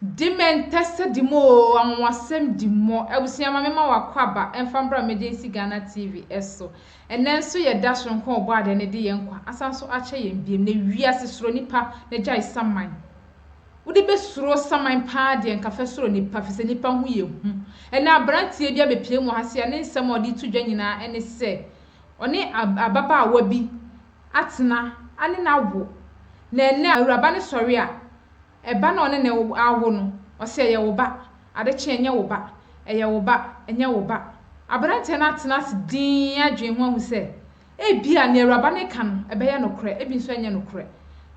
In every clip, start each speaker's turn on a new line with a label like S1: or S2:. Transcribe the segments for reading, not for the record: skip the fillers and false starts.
S1: Di me ntɛsɛ di mu oo, anwanwasɛm di mu. Abusua, ma mema wo akwaaba mfa mbra Emergency Ghana TV so. Ɛnnɛ nso yɛ da soronko a Ɔbɔadeɛ no de yɛn nkwa asan so akyɛ yɛn biom. Na wiase suro nipa na gyae saman. Wode bɛsuro saman paa deɛ nka fɛ suro nipa fisɛ nipa ho yɛ hu. Ɛnnɛ abranteɛ bi abɛpue mu wɔ ha sei a ne nsɛm a ɔde reto dwa nyinaa ɛne sɛ ɔne ababaawa bi atena ane no awo. Na ɛnnɛ awuraba no sɔre a Ɛba na ɔne no awo no, ɔse ɛyɛ wo ba, ade kye ɛnyɛ wo ba, ɛyɛ wo ba, ɛnyɛ wo ba. Aberanteɛ no atena ase dinn adwene ho ahu sɛ ebia nea awuraba no reka no ɛbɛyɛ nokorɛ, ebi nso ɛnyɛ nokorɛ.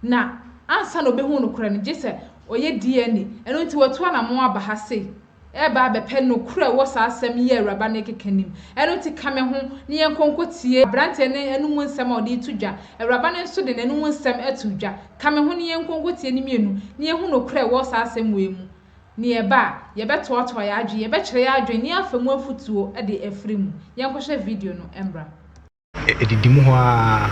S1: Na ansa na ɔbɛhu nokorɛ no, gye sɛ ɔyɛ DNA. Ɛno nti watu anammɔn aba ha sei. reba abɛpɛ nokorɛ a ɛwɔ saa asɛm yi a awuraba no rekeka no mu. Ɛno nti ka me ho na yɛnkɔ nkɔtie aberanteɛ no anomu nsɛm a ɔde reto dwa. Awuraba no nso de n'anomu nsɛm to dwa. Ka me ho na yɛnkɔ nkɔtie ne mmienu na yɛnhu nokorɛ a ɛwɔ saa asɛm wei mu. Na yɛba a, yɛbɛtoatoa yɛn adwene, yɛbɛkyerɛ yɛn adwene na yɛafa mu afotuo de afiri mu. Yɛnkɔhwɛ video no mmra.
S2: Ɛdidi mu hɔ ara,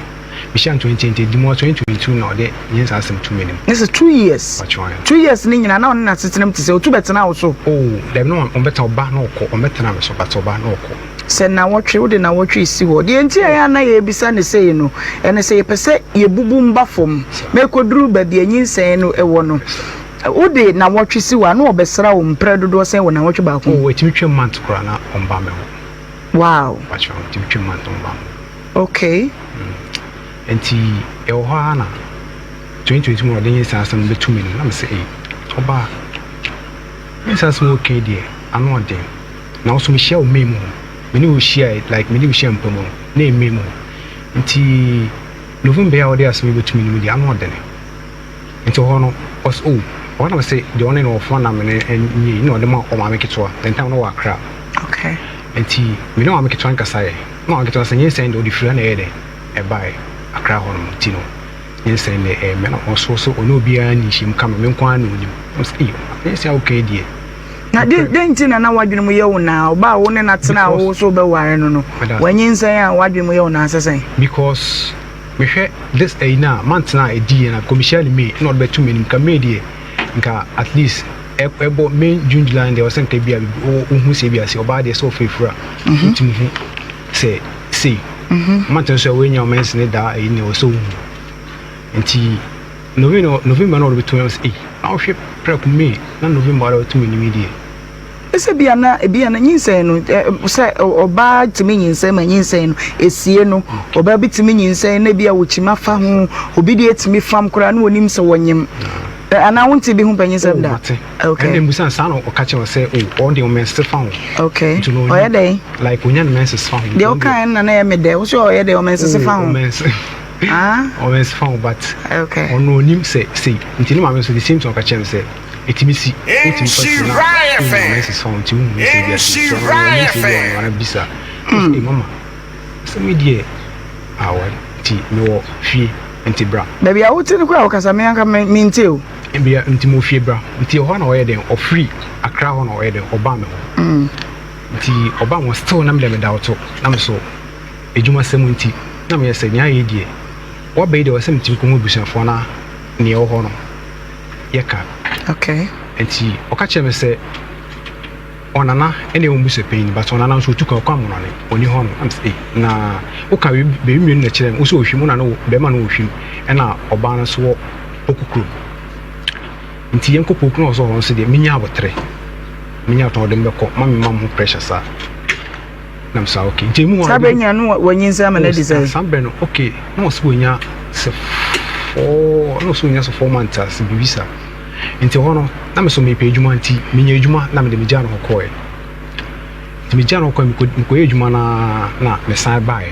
S2: mehyia no 2020, ɛdidi mu hɔ 2022 na ɔde nyinsɛn asɛm too m'anim.
S3: Ne sɛ 2 years.
S2: Ɔkyerɛ wɔn.
S3: 2 years ne nyinaa na ɔne n'asetena mu te sɛ otu bɛtena wo so?
S2: Oh, dabi, na ɔmbɛtena, ɔba na ɔkɔ, ɔmbɛtena me so but ɔba na ɔkɔ.
S3: Sɛ nawɔtwe, wode nawɔtwe si hɔ. Deɛ nti a ɛyɛ a na yɛrebisa no sei no, ɛne sɛ yɛpɛ sɛ yɛbubu mba fam na ɛkɔduru baabi a nyinsɛn no wɔ no. Wode nawɔtwe si hɔ a, na ɔbɛsra wo mprɛ dodoɔ sɛn wɔ nawɔtwe baako mu?
S2: Oh, ɛtumi twam month koraa na ɔmba me hɔ.
S3: Wow.
S2: Wakyerɛ nti metwa mu ansa ɔba.
S3: Okay.
S2: Nti ɛwɔ hɔ ara na 2020 mu ɔde nye saa asɛm bɛtu m'anim na mesɛ ei, ɔbaa, me saa asɛm wɔka deɛ ano ɔden, na wo so mehyia wo May mu hɔ, me ne wo hyia, like me ne wo hyia mpa mu no na ɛyɛ May mu hɔ, nti November yi a wɔde asɛm yi bɛtu m'anim deɛ ano ɔdene. Nti hɔ no ɔsɛ oh, ɔhɔ na mesɛ deɛ ɔne no ɔfo na me ne nye na ɔde ma ɔmaame ketewa the time no wɔ Accra. Nti me ne ɔmaame ketewa nkasa yɛ na ɔmaame ketewa sɛ nyinsɛn deɛ ɔde firi ha na ɛyɛ dɛ ɛbaeɛ Accra hɔ nom, nti no nyinsɛn deɛ ɛyɛ me na ɔso so ɔne obiara nni nhyiam ka me, me nko ara na ɔnim. Na mesɛ ei, nyinsɛn a woka yi deɛ.
S3: Na de dɛn nti na na w'adwene mu yɛ wo naa, ɔbaa a wo ne no atena a wo so wobɛware no no, wanyinsɛn a w'adwene mu yɛ wo naa sɛ sɛn?
S2: Because mehwɛ this ɛyi no a month no a ɛdi yɛ no because mehyia no May na ɔde bɛto m'anim, nka May deɛ nka at least ɛbɔ May, June, July deɛ ɔsɛ nka bi a wohu sɛ bi ase ɔbaa deɛ sɛ ɔfɛ fura wotumi hu sɛ sei month nso a woanya ɔmɛnse ne daa ɛyi ne ɔsɛ wohu. Nti November na ɔde bɛto m'anim sɛ ei, na wohwɛ prɛko May na November ɔde bɛto m'anim yi deɛ.
S3: Sɛ bia na ebia na nyinsɛn no, sɛ ɔbaa tumi nyinsɛn ma nyinsɛn no esie no, ɔbaa bi tumi nyinsɛn na ebia wɔkyima fa ho, obi deɛ tumi fam koraa na wɔnim sɛ wɔnyem. Anaa wonte bi ho panyinsɛm da?
S2: Oh, mate. Ɛnna mbusa saa na ɔka kyerɛ sɛ oh, ɔno deɛ ɔmɛnse fa ho.
S3: Okay. Ɔyɛ dɛn?
S2: Like onya ne menses fa ho.
S3: Deɛ ɔka ɛnna na ɛyɛ me dɛ, wo sɛ ɔyɛ dɛn ɔmɛnsese fa ho?
S2: Ɔmɛnse.
S3: Ah.
S2: Ɔmɛnse fa ho but.
S3: Okay.
S2: Ɔno onim sɛ sei. Nti ne maame nso the same thing ɔka kyerɛ me sɛ ɛtumi si, wotumi fa si na wonya menses fa ho nti wohu sɛ bi ase nti ɔno ɔnim sɛ bi ɔno ana bisa. Ee mama, sɛ me deɛ awa nti mewɔ fie nti bra.
S3: Baabi a wote no koraa wokasa me anka mente o.
S2: Bia nti mewɔ fie bra. Nti ɛhɔ na ɔyɛ dɛn ɔfiri Accra hɔ na ɔyɛ dɛn ɔbaa me hɔ. Nti ɔbaa me hɔ still na me deɛ meda ɔto na me so adwuma sɛm nti na meyɛ sɛ nea ayɛ yi deɛ waba yi deɛ ɔsɛ metumi kɔhu abusuafoɔ na nea ɛwɔ hɔ no yɛka.
S3: Okay.
S2: Nti ɔka kyerɛ me sɛ ɔnana ɛna ɛwɔ mbusua panyin, but ɔnana nso otu kwan ɔkɔ amonɔne, ɔni hɔ no. Ɛna sɛ ei, na woka baabi mmienu na kyerɛ me, wo sɛ ohwim, wo na no bɛrima no wɔ hwim ɛna ɔbaa no nso wɔ Poku kurom, nti yɛnkɔ Poku. Na ɔsɛ hɔ nso deɛ menya abotere, menya abotere ɔde me bɛkɔ ma me ma mo ho pressure saa na me sɛ okay. Nti emu hɔ
S3: saa bɛ nya no wanyinsɛn ama no adi sɛ
S2: saa bɛ no okay, na ɔsɛ wɔnya sɛ four, na ɔsɛ wɔnya sɛ 4 months ase biribi saa. Nti hɔ no na me so mepɛ adwuma, nti menya adwuma na mede megyaa no hɔ kɔɛ. Nti megyaa no hɔ kɔɛ, mekɔyɛ adwuma na na mesan baeɛ,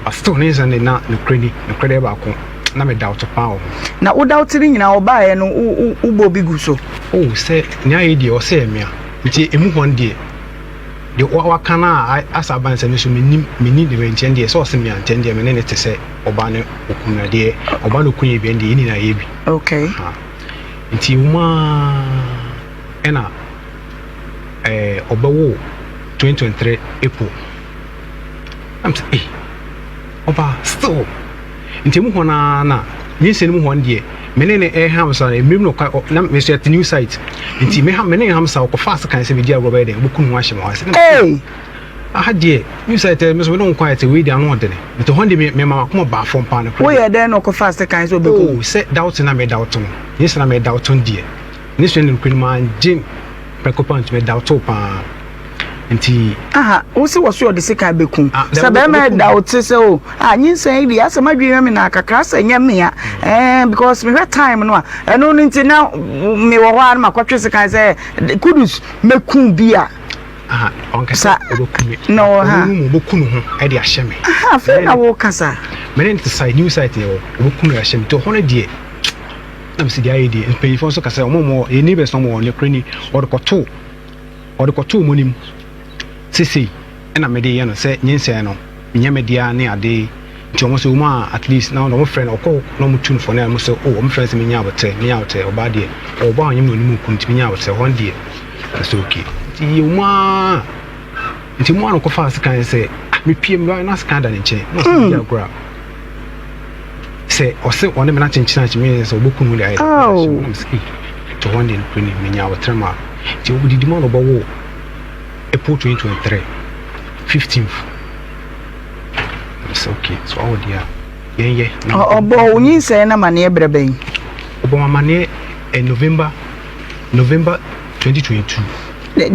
S2: but still ne nsɛm de na nokorɛ ni, nokorɛ deɛ baako na me doubt paa wɔ ho.
S3: Na wo doubt no nyinaa ɔbaeɛ no wobɔ bi gu so?
S2: Oh, sɛ nea ayɛ deɛ ɔsɛ yɛ mea, nti emu hɔ no deɛ deɛ waka no a asa aba nsɛm nso menim menni ne nkyɛn deɛ sɛ ɔsɛ mea nkyɛn deɛ me ne ne te sɛ ɔbaa ne okunu, na deɛ ɔbaa ne okunu yɛ bi deɛ yɛn nyinaa yɛ bi.
S3: Okay.
S2: Ha. Nti emu a ɛna ɔbɛwo 2023 April na sɛ eh, ɔbaa still nti emu hɔ naa na nyinsɛn mu hɔ no deɛ. Me ne no reham sa no, mmerɛ bi na ɔka, na me nso yɛte new site. Nti me me ne ham sa, ɔkɔfa ase kan sɛ medi agorɔ bɛyɛ dɛn, ɔbɛku ne ho ahyɛ me hɔ ase.
S3: Hey!
S2: Aha deɛ, new site me nso me ne wo nkwa yɛte wei deɛ ano ɔdene. Nti hɔ deɛ me ma makoma baa fam paa no koraa.
S3: Woyɛ dɛn na ɔkɔfa ase kan sɛ ɔbɛku
S2: Oh, sɛ doubt na me doubt no, nyɛ sɛ na me doubt no deɛ. Ne sua ne nokorɛ no mangye prɛko paa nti me doubt wo paa. Nti.
S3: Aha, wo se wɔ so ɔde sekan bɛku.
S2: Ah,
S3: Sɛ bɛrima ɛda wo te sɛ o, ah, nyinsɛn yi deɛ asɛ m'adwene yɛ me naa kakra sɛ nyɛ mmea. Eh, because mehwɛ time no a, ɛno no nti na mewɔ hɔ a na makɔtwe sekan sɛ Kudus mɛku bi a.
S2: Aha, ɔnka sɛ ɔbɛku me.
S3: Na ɔha.
S2: Ɔno mu ɔbɛku ne ho de ahyɛ me.
S3: Aha, afei na wo kasa.
S2: Mene ne te site, new site yɛ wɔ, ɔbɛku no ahyɛ me. Nti ɔhɔ no deɛ, na mesi deɛ ayɛ deɛ, mpanyinfoɔ nso kasa, ɔmo ɔmo yɛ neighbors na ɔmo wɔ ne koro ni, ɔde kɔtoo Ɔde kɔtoo mo anim sɛ sei na mede yɛ no sɛ nyinsɛn no nyɛ me dea ne ade nti ɔmo sɛ ɔmo a at least na ɔmo frɛ no ɔkɔ na ɔmo tu no fɔ na ɔmo sɛ oh ɔmo frɛ no sɛ menya abotrɛ menya abotrɛ ɔbaa deɛ ɔwɔ ba a ɔnyem na ɔnim okunu nti menya abotrɛ hɔ deɛ ɛsɛ okay nti yɛ ɔmo a nti ɔmo a no kɔfa asekan sɛ ah mepie meba na asekan da ne nkyɛn na ɔsɛ medi agorɔ a sɛ ɔse ɔne me no akyenkyene akye me sɛ ɔbɛku no de ayɛ dɛ na mesɛ ei nti hɔ deɛ nokorɛ ni menya abotrɛ ma nti ɔdidi ma no ɔbɛwo April 2023 15th na mesɛ okay so awo deɛ a yɛnyɛ
S3: ɔbɔ wo nyinsɛn no amaneɛ berɛ bɛn?
S2: Ɔbɔ me amaneɛ eh, November November 2022.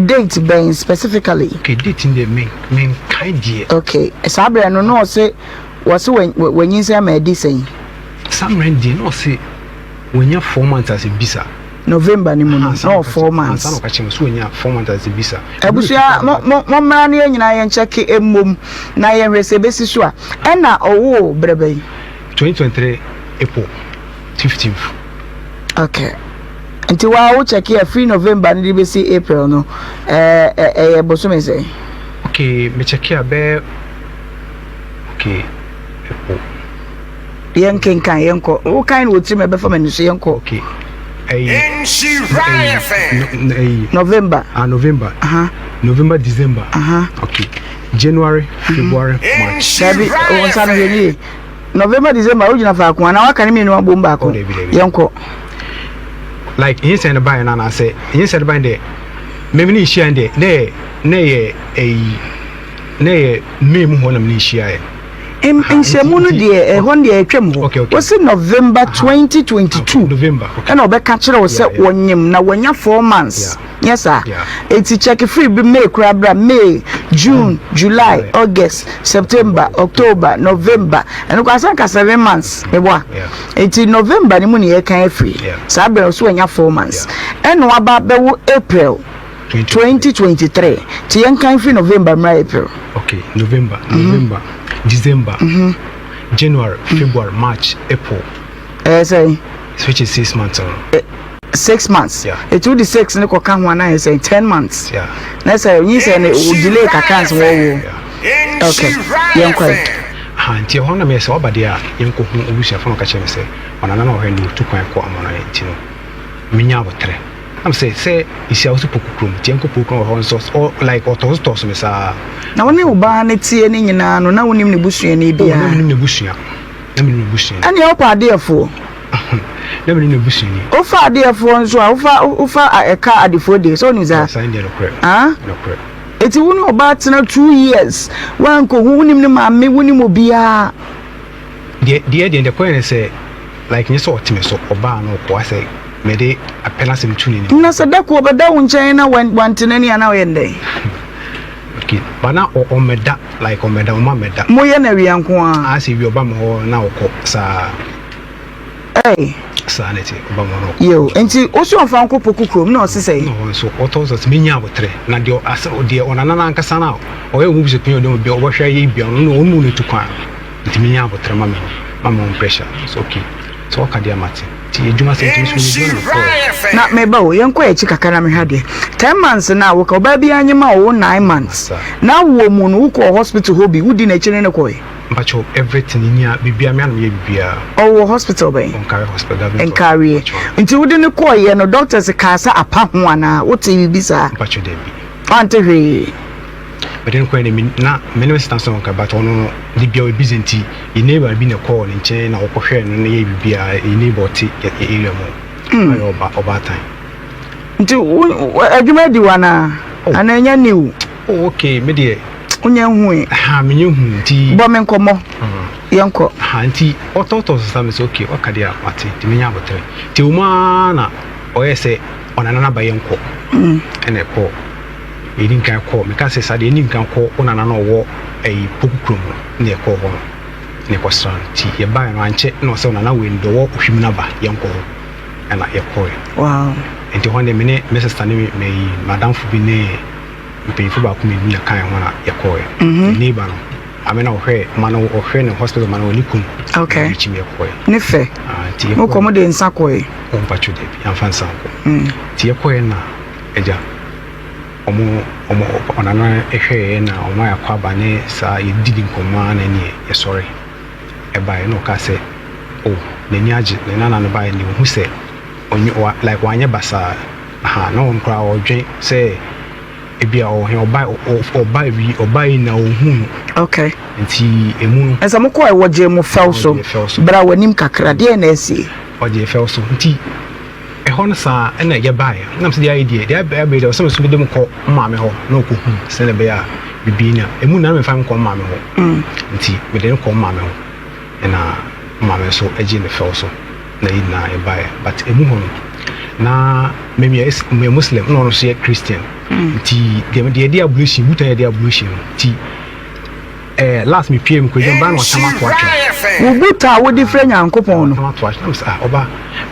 S3: Date bɛn specifically?
S2: Okay, date no deɛ menkae deɛ.
S3: Okay, saa berɛ no na ɔse Wɔse wanyinsɛn ama adi sɛn?
S2: Saa mmerɛ no deɛ na ɔse wanya 4 months as a bisa.
S3: November no mu no na ɔwɔ 4 months.
S2: Ansa na ɔka kyerɛ me sɛ wanya 4 months as a bisa.
S3: Abusua mo mo mommra na yɛn nyinaa yɛn kyɛke mmom na yɛnhwɛ sɛ ebesi so a. Ɛna ɔwoo berɛ bɛn?
S2: 2023 April 15th.
S3: Okay. Nti waa wo kyɛke a firi November no de besi April no ɛɛ ɛyɛ bosome sɛn?
S2: Okay, me kyɛke a bɛyɛ. Okay, ɛpo.
S3: Yɛn kenkan yɛn kɔ. Wo kan no wɔ tirim ɛbɛfa m'ani so yɛn kɔ.
S2: Okay. Ɛyi. Ɛyi.
S3: November.
S2: Ah November. Uh -huh. November December. Uh
S3: -huh.
S2: Okay. January, mhm. February, March.
S3: Dabi, wɔn nsa no hwɛ nie. November, December, wogyina faako anaa waka ne mmienu abom baako.
S2: Oh, dabi, dabi.
S3: Yɛn kɔ.
S2: Like, nyinsɛn no baeɛ no anaasɛ nyinsɛn no baeɛ deɛ mɛmi ne nhyia deɛ ne yɛ ne yɛ ɛyi na ɛyɛ May mu hɔ na me ne hyiaeɛ.
S3: Nhyiamu no deɛ ɛhɔ no deɛ ɛtwam hɔ. Wɔsi November 2022 ɛna ɔbɛka kyerɛ wo sɛ wɔnyem na wɔanya 4 months. Nyɛ saa. Eti check free bi May koraa bra May, June, July, August, September, October, November. Ɛno koraa sɛ nka 7 months. Meboa. Eti November no mu na yɛka afiri. Saa berɛ so wɔanya 4 months. Ɛna waba bɛwo April. 2023 nti yɛnkan firi November mmra April.
S2: Okay, November, mm -hmm. November, December, mm -hmm. January, mm -hmm. February, March, April.
S3: Ɛyɛ sɛ.
S2: Which is 6 months. No?
S3: 6 months.
S2: Yeah.
S3: Ɛti wode 6 ne kɔka ho anaa yɛ sɛ 10 months.
S2: Yeah.
S3: Na sɛ nyi sɛ ne wo delay kakra nso wɔwo.
S2: Yeah.
S3: Okay, yɛnkɔ.
S2: Ha nti ɛhɔ na meyɛ sɛ ɔba deɛ a yɛnkɔhu obusuafo no ɔka kyerɛ me sɛ ɔnana na ɔhwɛ ne ɔtu kwan kɔ amɔnɔne nti no menya aboterɛ. Na me sɛ sɛ esi a wosi poku kurom nti yɛnkɔ poku kurom wɔ hɔ nso ɔ like ɔtɔso tɔso me saa.
S3: Na wo ne wo baa no teɛ ne nyinaa no na wonim ne busuani
S2: Oh na
S3: biara?
S2: menim n'abusua na menim n'abusuani.
S3: Ɛneɛ wopɛ adeɛfoɔ.
S2: Na menim n'abusuani.
S3: Wofa adeɛfoɔ nso a wofa wofa ɛka adefoɔ die sɛ wonim saa?
S2: Oh saa deɛ nokorɛ
S3: Ah?
S2: nokorɛ.
S3: Eti wo ne ɔbaa tena 2 years woankɔhu wonim ne maame wonim obiara.
S2: Deɛ deɛ deɛ deɛ kɔyɛ ne sɛ like nyɛ sɛ ɔte me so ɔbaa no ɔkɔ asɛ mede apɛ n'asɛm tu n'anim.
S3: Na sɛ da ko ɔbɛda wo nkyɛn na wante n'ani a na ɔyɛ no dɛn?
S2: Okay, but na ɔmmɛda like ɔmmɛda ɔma mmɛda.
S3: Moyɛ no awia nko ara?
S2: Asɛ awia ɔba me hɔ na ɔkɔ saa.
S3: Ɛy.
S2: Saa na ɛte ɔba me hɔ na ɔkɔ.
S3: Yo, nti wo so ɔmfa nkɔ Poku kurom na ɔse sɛn?
S2: Na ɔhɔ nso ɔtɔ nso ɔse menya aboterɛ na deɛ asɛ deɛ ɔnana no ankasa no a ɔyɛ ɔmo busuapɛn ɔde ɔmo bia ɔbɛhwɛ ayɛ bia ɔno ɔno mu na ɛtu kwan no nti menya aboterɛ ma me ma me wɔn pressure so okay sɛ ɔka deɛ mate nti adwuma sɛ nti me so menya adwuma na mekɔɛ.
S3: Na meba o, yɛnkɔ yɛn akyi kakra na mehwɛ adeɛ. 10 months no a woka, ɔbaa biara nyem a ɔwo 9 months. Na wɔ mu no, wokɔɔ hospital hɔ bi, wodi n'akyi ne no kɔe?
S2: Mpakyɛw everything nya biribiara me ara na meyɛ biribiara.
S3: Ɔwɔ hospital bɛn?
S2: Nkawie hospital government.
S3: Nkawie. Nti wode no kɔeɛ no doctors kaa sɛ apa ho anaa? Wotee biribi saa?
S2: Mpakyɛw dabi.
S3: Wante hwee?
S2: Mede no kɔɛ no me na me ne me sister nso na ɔka but ɔno no de bia ɔyɛ busy nti yɛ neighbor bi na ɛkɔɔ ne nkyɛn na ɔkɔhwɛɛ no na yɛ biribiara yɛ neighbor ɔte yɛ area mu hɔ ɔyɛ ɔba ɔbaatan.
S3: Nti wo adwuma adi wo anaa?
S2: Oh.
S3: Anaa ɛnyɛ new?
S2: Oh okay me deɛ.
S3: Wonyɛ nhui?
S2: Ha menyɛ hu nti.
S3: Bɔ me nkɔmmɔ. Yɛnkɔ.
S2: Ha nti ɔtɔtɔ so sa me sɛ okay waka deɛ a mate nti menya aboterɛ. Nti ɛwɔ mu ara na ɔyɛ sɛ ɔnana no aba yɛnkɔ. Ɛna ɛkɔɔ. Yɛdi nkan kɔɔ meka sɛ saa deɛ yɛdi nkan kɔ wo nana no ɔwɔ ɛyi Poku kurom no na yɛkɔɔ hɔ no na yɛkɔsra no nti yɛbaeɛ no ankyɛ na ɔsɛ ɔnana wei no deɛ ɔwɔ Ohwim no aba yɛnkɔ hɔ. Ɛna yɛkɔe.
S3: Wow.
S2: Nti hɔ deɛ me ne me sister ne me me madamfo bi ne mpanyinfo baako mmienu na kan ho na yɛkɔe. Mm -hmm. Neighbor no, ame na ɔhwɛ ma no ɔhwɛ ne hospital ma no ɔne kunu.
S3: Okay.
S2: Na kyim yɛkɔe.
S3: Ne fɛ.
S2: Ah, nti yɛkɔe.
S3: Mo kɔ mo de nsa kɔe.
S2: O mpatwo dabi, yɛamfa nsa nkɔ. Nti yɛkɔe na agya ɔmo ɔmo ɔnana hwɛɛ na ɔmo ayɛ akɔ aba ne saa yɛdidi nkɔmmɔ ara na ɛneɛ yɛsɔre. Ɛbaeɛ na ɔkaa sɛ oh n'ani agye ne nana no baeɛ no ɔhu sɛ ɔnyɛ wa like wanyɛ basaa aha na ɔno koraa ɔdwen sɛ ebi a ɔwɔ he ɔba ɔba wi ɔba yi na ɔhu no.
S3: Okay.
S2: Nti emu no.
S3: Ɛsɛ mo kɔɛ wɔgye mo fɛw so bra w'anim kakra deɛ na ɛsie.
S2: Ɔgye fɛw so nti ɛhɔ no saa ɛna yɛbaeɛ nam sɛ deɛ ayɛ deɛ deɛ abɛyɛ deɛ ɔsɛ me so mede mo kɔ maame hɔ na ɔkɔhu sɛdeɛ ɛbɛyɛ a bibi na emu na mefa nkɔ maame hɔ nti mede no kɔ maame hɔ ɛna maame nso gye ne fɛw so na yɛ nyinaa yɛbaeɛ but emu hɔ no na me meyɛ Muslim na ɔno nso yɛ Christian nti deɛ deɛ yɛde ablution buta yɛde ablution no nti eh, last me pie mu kɔ edwam baa na ɔtam ato atwene.
S3: Wo buta a wode frɛ Nyankopɔn no.
S2: Ɔtam ato atwene na mesɛ ah ɔba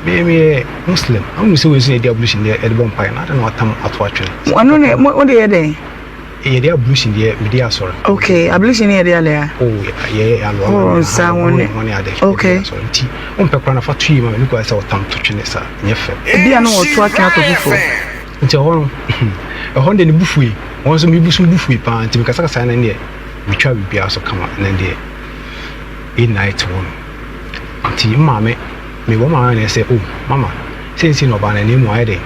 S2: me meyɛ Muslim ahu sɛ wei nso yɛde ablution deɛ yɛde bɔ mpaeɛ na adɛn na watam ato atwene.
S3: Ɔno ne mo wode yɛ dɛn?
S2: Yɛde ablution deɛ mede yɛ asɔre.
S3: Okay, ablution ne yɛde yɛ alea.
S2: Oh, yɛyɛ aloa.
S3: Oh, nsa ho ne.
S2: Ho ne ade.
S3: Okay.
S2: Asɔre nti, wompɛ koraa na fa to yi ma me ne kura sɛ ɔtam to twene saa, nyɛ fɛ.
S3: Ebi a na wɔto atwene ato foforɔ.
S2: Nti ɛhɔ no, ɛhɔ no deɛ ne bu fui. Wɔn nso me bu so bu fui paa nti mekasakasa na deɛ metwa biribiara so kama na deɛ yɛn nyinaa yɛte hɔ no. Nti maame, mebɔ maame na ɛsɛ, oh mama, sɛnsi na ɔbaa na ne mu ayɛ dɛn?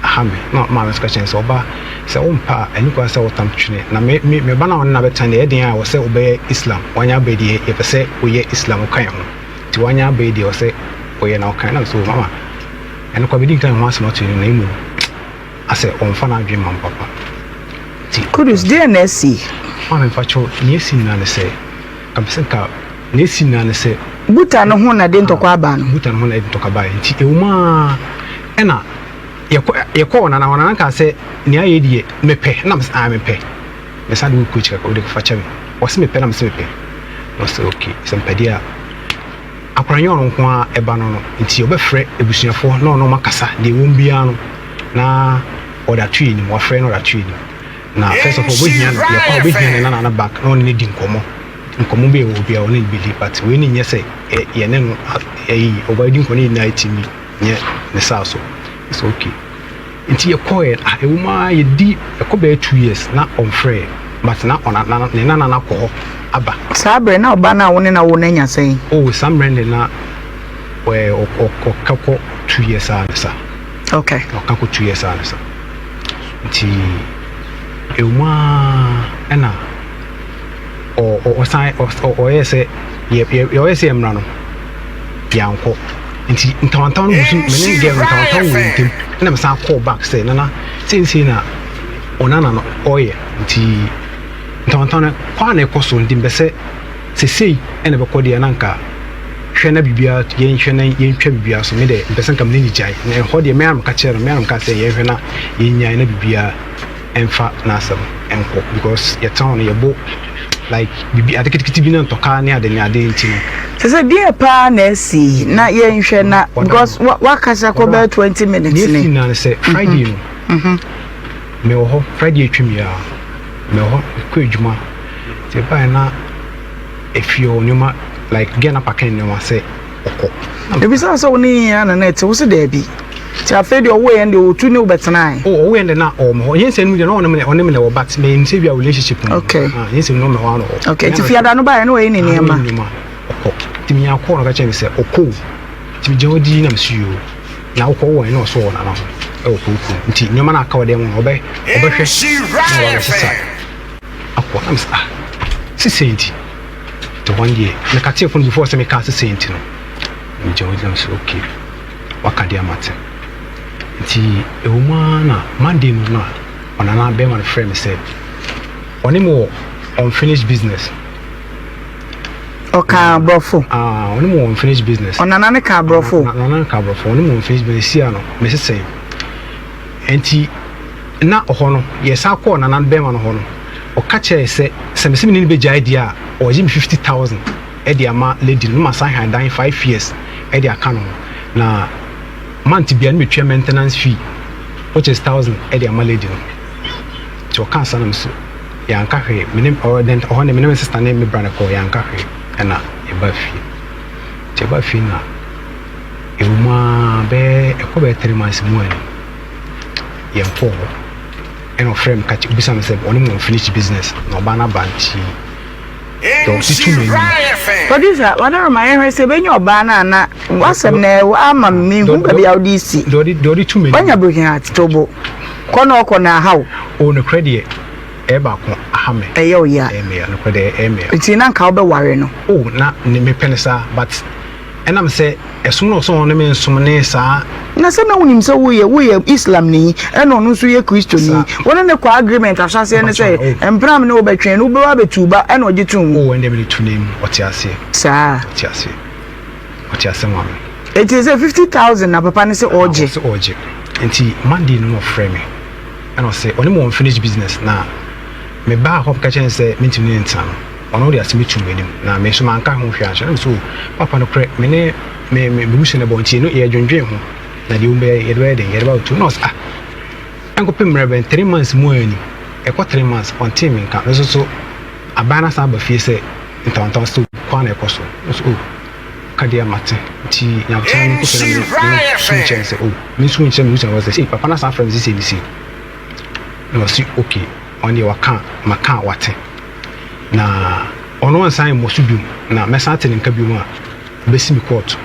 S2: Aha me. Na maame nso ka kyerɛ no sɛ, Ɔba, sɛ wompɛ a, ɛnni kwan sɛ wotam twene. Na me, me, me ba no a ɔne no abɛtena deɛ, ɛyɛ den a ɛwɔ sɛ wobɛyɛ Islam. Wanya aba yi deɛ, yɛpɛ sɛ woyɛ Islam, woka yɛn ho. Nti wanya aba yi deɛ, ɛwɔ sɛ woyɛ na woka yɛn. Na me sɛ, Oh, mama, ɛno koraa medi nkan ho asɛm ato anim, na mmom asɛ ɔmfa n'adwene mma me papa. Nti.
S3: Kudus, deɛn na asi?
S2: Maame, mpakyɛw, nea asi nyinaa ne sɛ, nka mepɛ sɛ nka, nea asi nyinaa ne sɛ.
S3: Buta no ho na ɛde ntɔkwa aba no.
S2: Buta no ho na ɛde ntɔkwa baeɛ. Nti ɛwɔ mu ara ɛna yɛkɔ yɛkɔɔ nana hɔ. Nana kaa sɛ nea ayɛ deɛ mepɛ. Ɛna mese ae mepɛ. Mesan de wo kɔ akyi kakra wode fa kyɛ me. Ɔse mepɛ na mese mepɛ. Na ɔse okay sɛ mepɛ deɛ a akwadaa nyɛ ɔno nko ara ɛba no no nti ɔbɛfrɛ abusuafoɔ na ɔne wɔn akasa deɛ ɛwɔ mu biara no na ɔde ato yɛn anim. Wafrɛ na ɔde ato yɛn anim. Na first of all ɔbɛhia no yɛkɔ a ɔbɛhia ne nana no back na ɔne no di nkɔmmɔ. Nkɔmmɔ bi a ɛwɔ biara ɔne no bɛdi but wei ne nyɛ sɛ yɛne no ɛyi ɔbɛdi nkɔmmɔ ne nyinaa ɛtumi nyɛ ne saa so. It's okay. Nti yɛkɔɛ ah ɛwɔ mu ara yɛdi ɛkɔ bɛyɛ 2 years na ɔmfrɛ but na ɔna na ne nana no akɔ hɔ aba.
S3: Saa berɛ na ɔba no a wo ne no awo no anya sɛn?
S2: Oh saa mmerɛ no de na ɔka kɔ 2 years a ne sa.
S3: Okay.
S2: Ɔka kɔ 2 years a ne sa. Nti ɛwɔ mu ara ɛna ɔsan ɔyɛ sɛ yɛ yɛ ɔyɛ sɛ yɛmmra no yɛankɔ nti ntawantawa no gu so me ne girl no ntawantawa wɔ yɛn ntam ɛna mesan kɔɔ back sɛ nana seesei na ɔnana no ɔyɛ nti ntawantawa no kɔ a na ɛkɔ so nti mpɛ sɛ sesei ɛna ɛbɛkɔ deɛ na nka hwɛ na biribiara yɛnhwɛ na yɛntwa biribiara so me deɛ mpɛ sɛ nka me ne ne gyae na ɛhɔ deɛ me ara meka kyerɛ no me ara meka sɛ yɛnhwɛ na yɛnyae na biribiara ɛmfa n'asɛm nkɔ because yɛtena hɔ no yɛbɔ like biribi ade ketekete bi na ntɔka ne ade ne ade nti no.
S3: Sɛ sɛ deɛ paa na asi na yɛnhwɛ na because wakasa kɔ bɛyɛ 20 minutes
S2: ne.
S3: Ne
S2: esi nyinaa ne sɛ Friday no mewɔ hɔ Friday atwam yi ara mewɔ hɔ kɔ adwuma nti ɛbaeɛ na efie hɔ nneɛma like girl no apake nneɛma sɛ ɔkɔ.
S3: Ebisa sɛ wo ne yɛn ana na ɛte wo sɛ daabi nti afei deɛ ɔwɔ yɛn deɛ ɔtu ne wo bɛtenae.
S2: Oh ɔwɔ yɛn deɛ na ɔwɔ me hɔ yɛn nsɛm no deɛ na ɔne me ɔne me na ɛwɔ but me nsɛ bi a relationship mu.
S3: Okay.
S2: Ah yɛn nsɛm no ɔmɛ hɔ ano hɔ.
S3: Okay nti fiada no baeɛ na ɔyɛ ne nneɛma.
S2: Nneɛma ɔkɔ nti mi akɔ na ɔka kyerɛ mi sɛ ɔkɔ o nti mi gyina hɔ di na mi si yoo na ɔkɔ wɔ yɛn na ɔso wɔ nana ho ɛwɔ kurokurom nti nneɛma na aka wɔ dɛm no ɔbɛ ɔbɛhwɛ na ɔbɛsesa akɔ. ɔkɔ. Na me sɛ ah sesei nti. Nti hɔ no deɛ mekatee phone before sɛ mekaa sesei nti no. Megya hɔ gyina me sɛ okay waka deɛ mate. Nti ɛwɔ mu ara na Monday no na ɔnana bɛrima no frɛ me sɛ ɔne me wɔ unfinished business.
S3: Ɔka aborɔfo.
S2: Ah, ɔne me wɔ unfinished business.
S3: Ɔnana no ka aborɔfo.
S2: Ɔnana no ka aborɔfo. Ɔne me wɔ unfinished business. Sia no, mese sɛn. Nti na ɔhɔ no, yɛsan kɔɔ nana no bɛrima no hɔ no, ɔka kyerɛɛ sɛ sɛ mese me ne no bɛgyae deɛ a, ɔgye me 50,000 de ama lady no, na masan han dan 5 years de aka no ho. Na month bia no metua maintenance fee which is 1000 de ama lady no. Nti ɔkaa saa na me so yɛanka hwee. Me ne ɔhɔ de me ne me sister ne me bra no kɔɔ yɛanka hwee ɛna yɛbaa fie. Nti yɛbaa fie na ɛwɔ mu ara bɛyɛ ɛkɔ bɛyɛ 3 months mu ani yɛnkɔɔ hɔ. Ɛna ɔfrɛ me ka bisa me sɛ ɔne mu unfinished business na ɔbaa no aba nti deɛ ɔte tu m'anim.
S3: Producer, wadaroma yɛhwɛ sɛ ɛbɛnya ɔbaa no ana wasɛm na ɛwɔ ama me mehu baabi a wode si.
S2: Deɛ ɔde tu m'anim.
S3: Wanya broken heart to bo. Kɔ na ɔkɔ na ahaw.
S2: O nokorɛ deɛ ɛyɛ baako aha me.
S3: Ɛyɛ wo ya.
S2: Ɛyɛ me ya nokorɛ deɛ ɛyɛ me ya.
S3: Nti na nka wobɛware no.
S2: O na ne mepɛ no saa but ɛnam sɛ ɛsom na ɔsɛ ɔne me nsom ne saa.
S3: Na sɛ na wonim sɛ woyɛ woyɛ Islam ni ɛna ɔno nso yɛ Kristoni wo ne no kɔ agreement ahyɛaseɛ ne sɛ mpena me ne wo bɛtwɛn no wobɛba abɛtu ba ɛna ɔgye tom.
S2: O ɛndeɛ mede to n'anim ɔte aseɛ.
S3: Saa.
S2: Ɔte aseɛ. Ɔte aseɛ maame.
S3: Eti sɛ 50,000 na papa no sɛ ɔgye.
S2: Ɔsɛ ɔgye. Nti Monday no na ɔfrɛ me ɛna ɔsɛ ɔne me wɔ unfinished business na me baa hɔ bɛka kyerɛ no sɛ mentumi ne no ntena no ɔno ɔde asɛm atum m'anim na me nso manka ho hwee ankyerɛ no na me sɛ oh papa nokorɛ me ne me me me no bɔ nti no yɛdwendwen ho na deɛ wɔbɛyɛ yɛde bɛyɛ den yɛde bɛyɛ to na ɔsɛ ah ɛnkɔpem mmerɛ bɛn 3 months mu ani ɛkɔ 3 months ɔntee me nka me nso so aban no asan aba fie sɛ ntawantawa still kwan na ɛkɔ so nso oh ka deɛ mate nti nyabokyerɛ no nkɔfɛ na me me nso nkyɛn sɛ oh me nso nkyɛn me nso sɛ sei papa no asan afrɛ me sɛ ne sei na ɔsi okay ɔno deɛ waka maka wate na ɔno nsan mmɔ so biom na mɛsan ate ne nka biom a bɛsi me court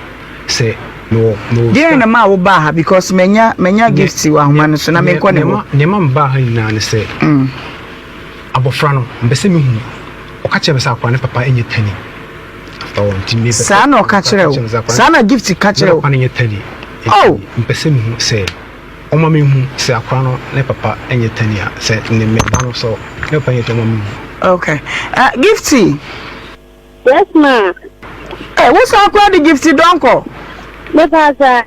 S2: sɛ mewɔ mewɔ
S3: Deɛ na ma wo baa ha because manya manya gift wɔ ahoma no so na menkɔ ne hɔ.
S2: Nneɛma mbaa ha nyinaa ne sɛ abɔfra no mpɛ sɛ mehu ɔka kyerɛ me sɛ akora ne papa nyɛ tani after all nti mepɛ sɛ
S3: Saa na ɔka kyerɛ wo. Saa na gift ka kyerɛ
S2: ne
S3: wo.
S2: papa no nyɛ tani
S3: Oh!
S2: nti mpɛ sɛ mehu sɛ ɔma mehu sɛ akora no ne papa nyɛ tani a sɛ ne me ba no sɛ ne papa nyɛ tani ɔma mehu.
S3: Okay. Gifty.
S4: Yes, ma.
S3: Eh, wo san kora de Gifty Donkor.
S4: Me pa sa.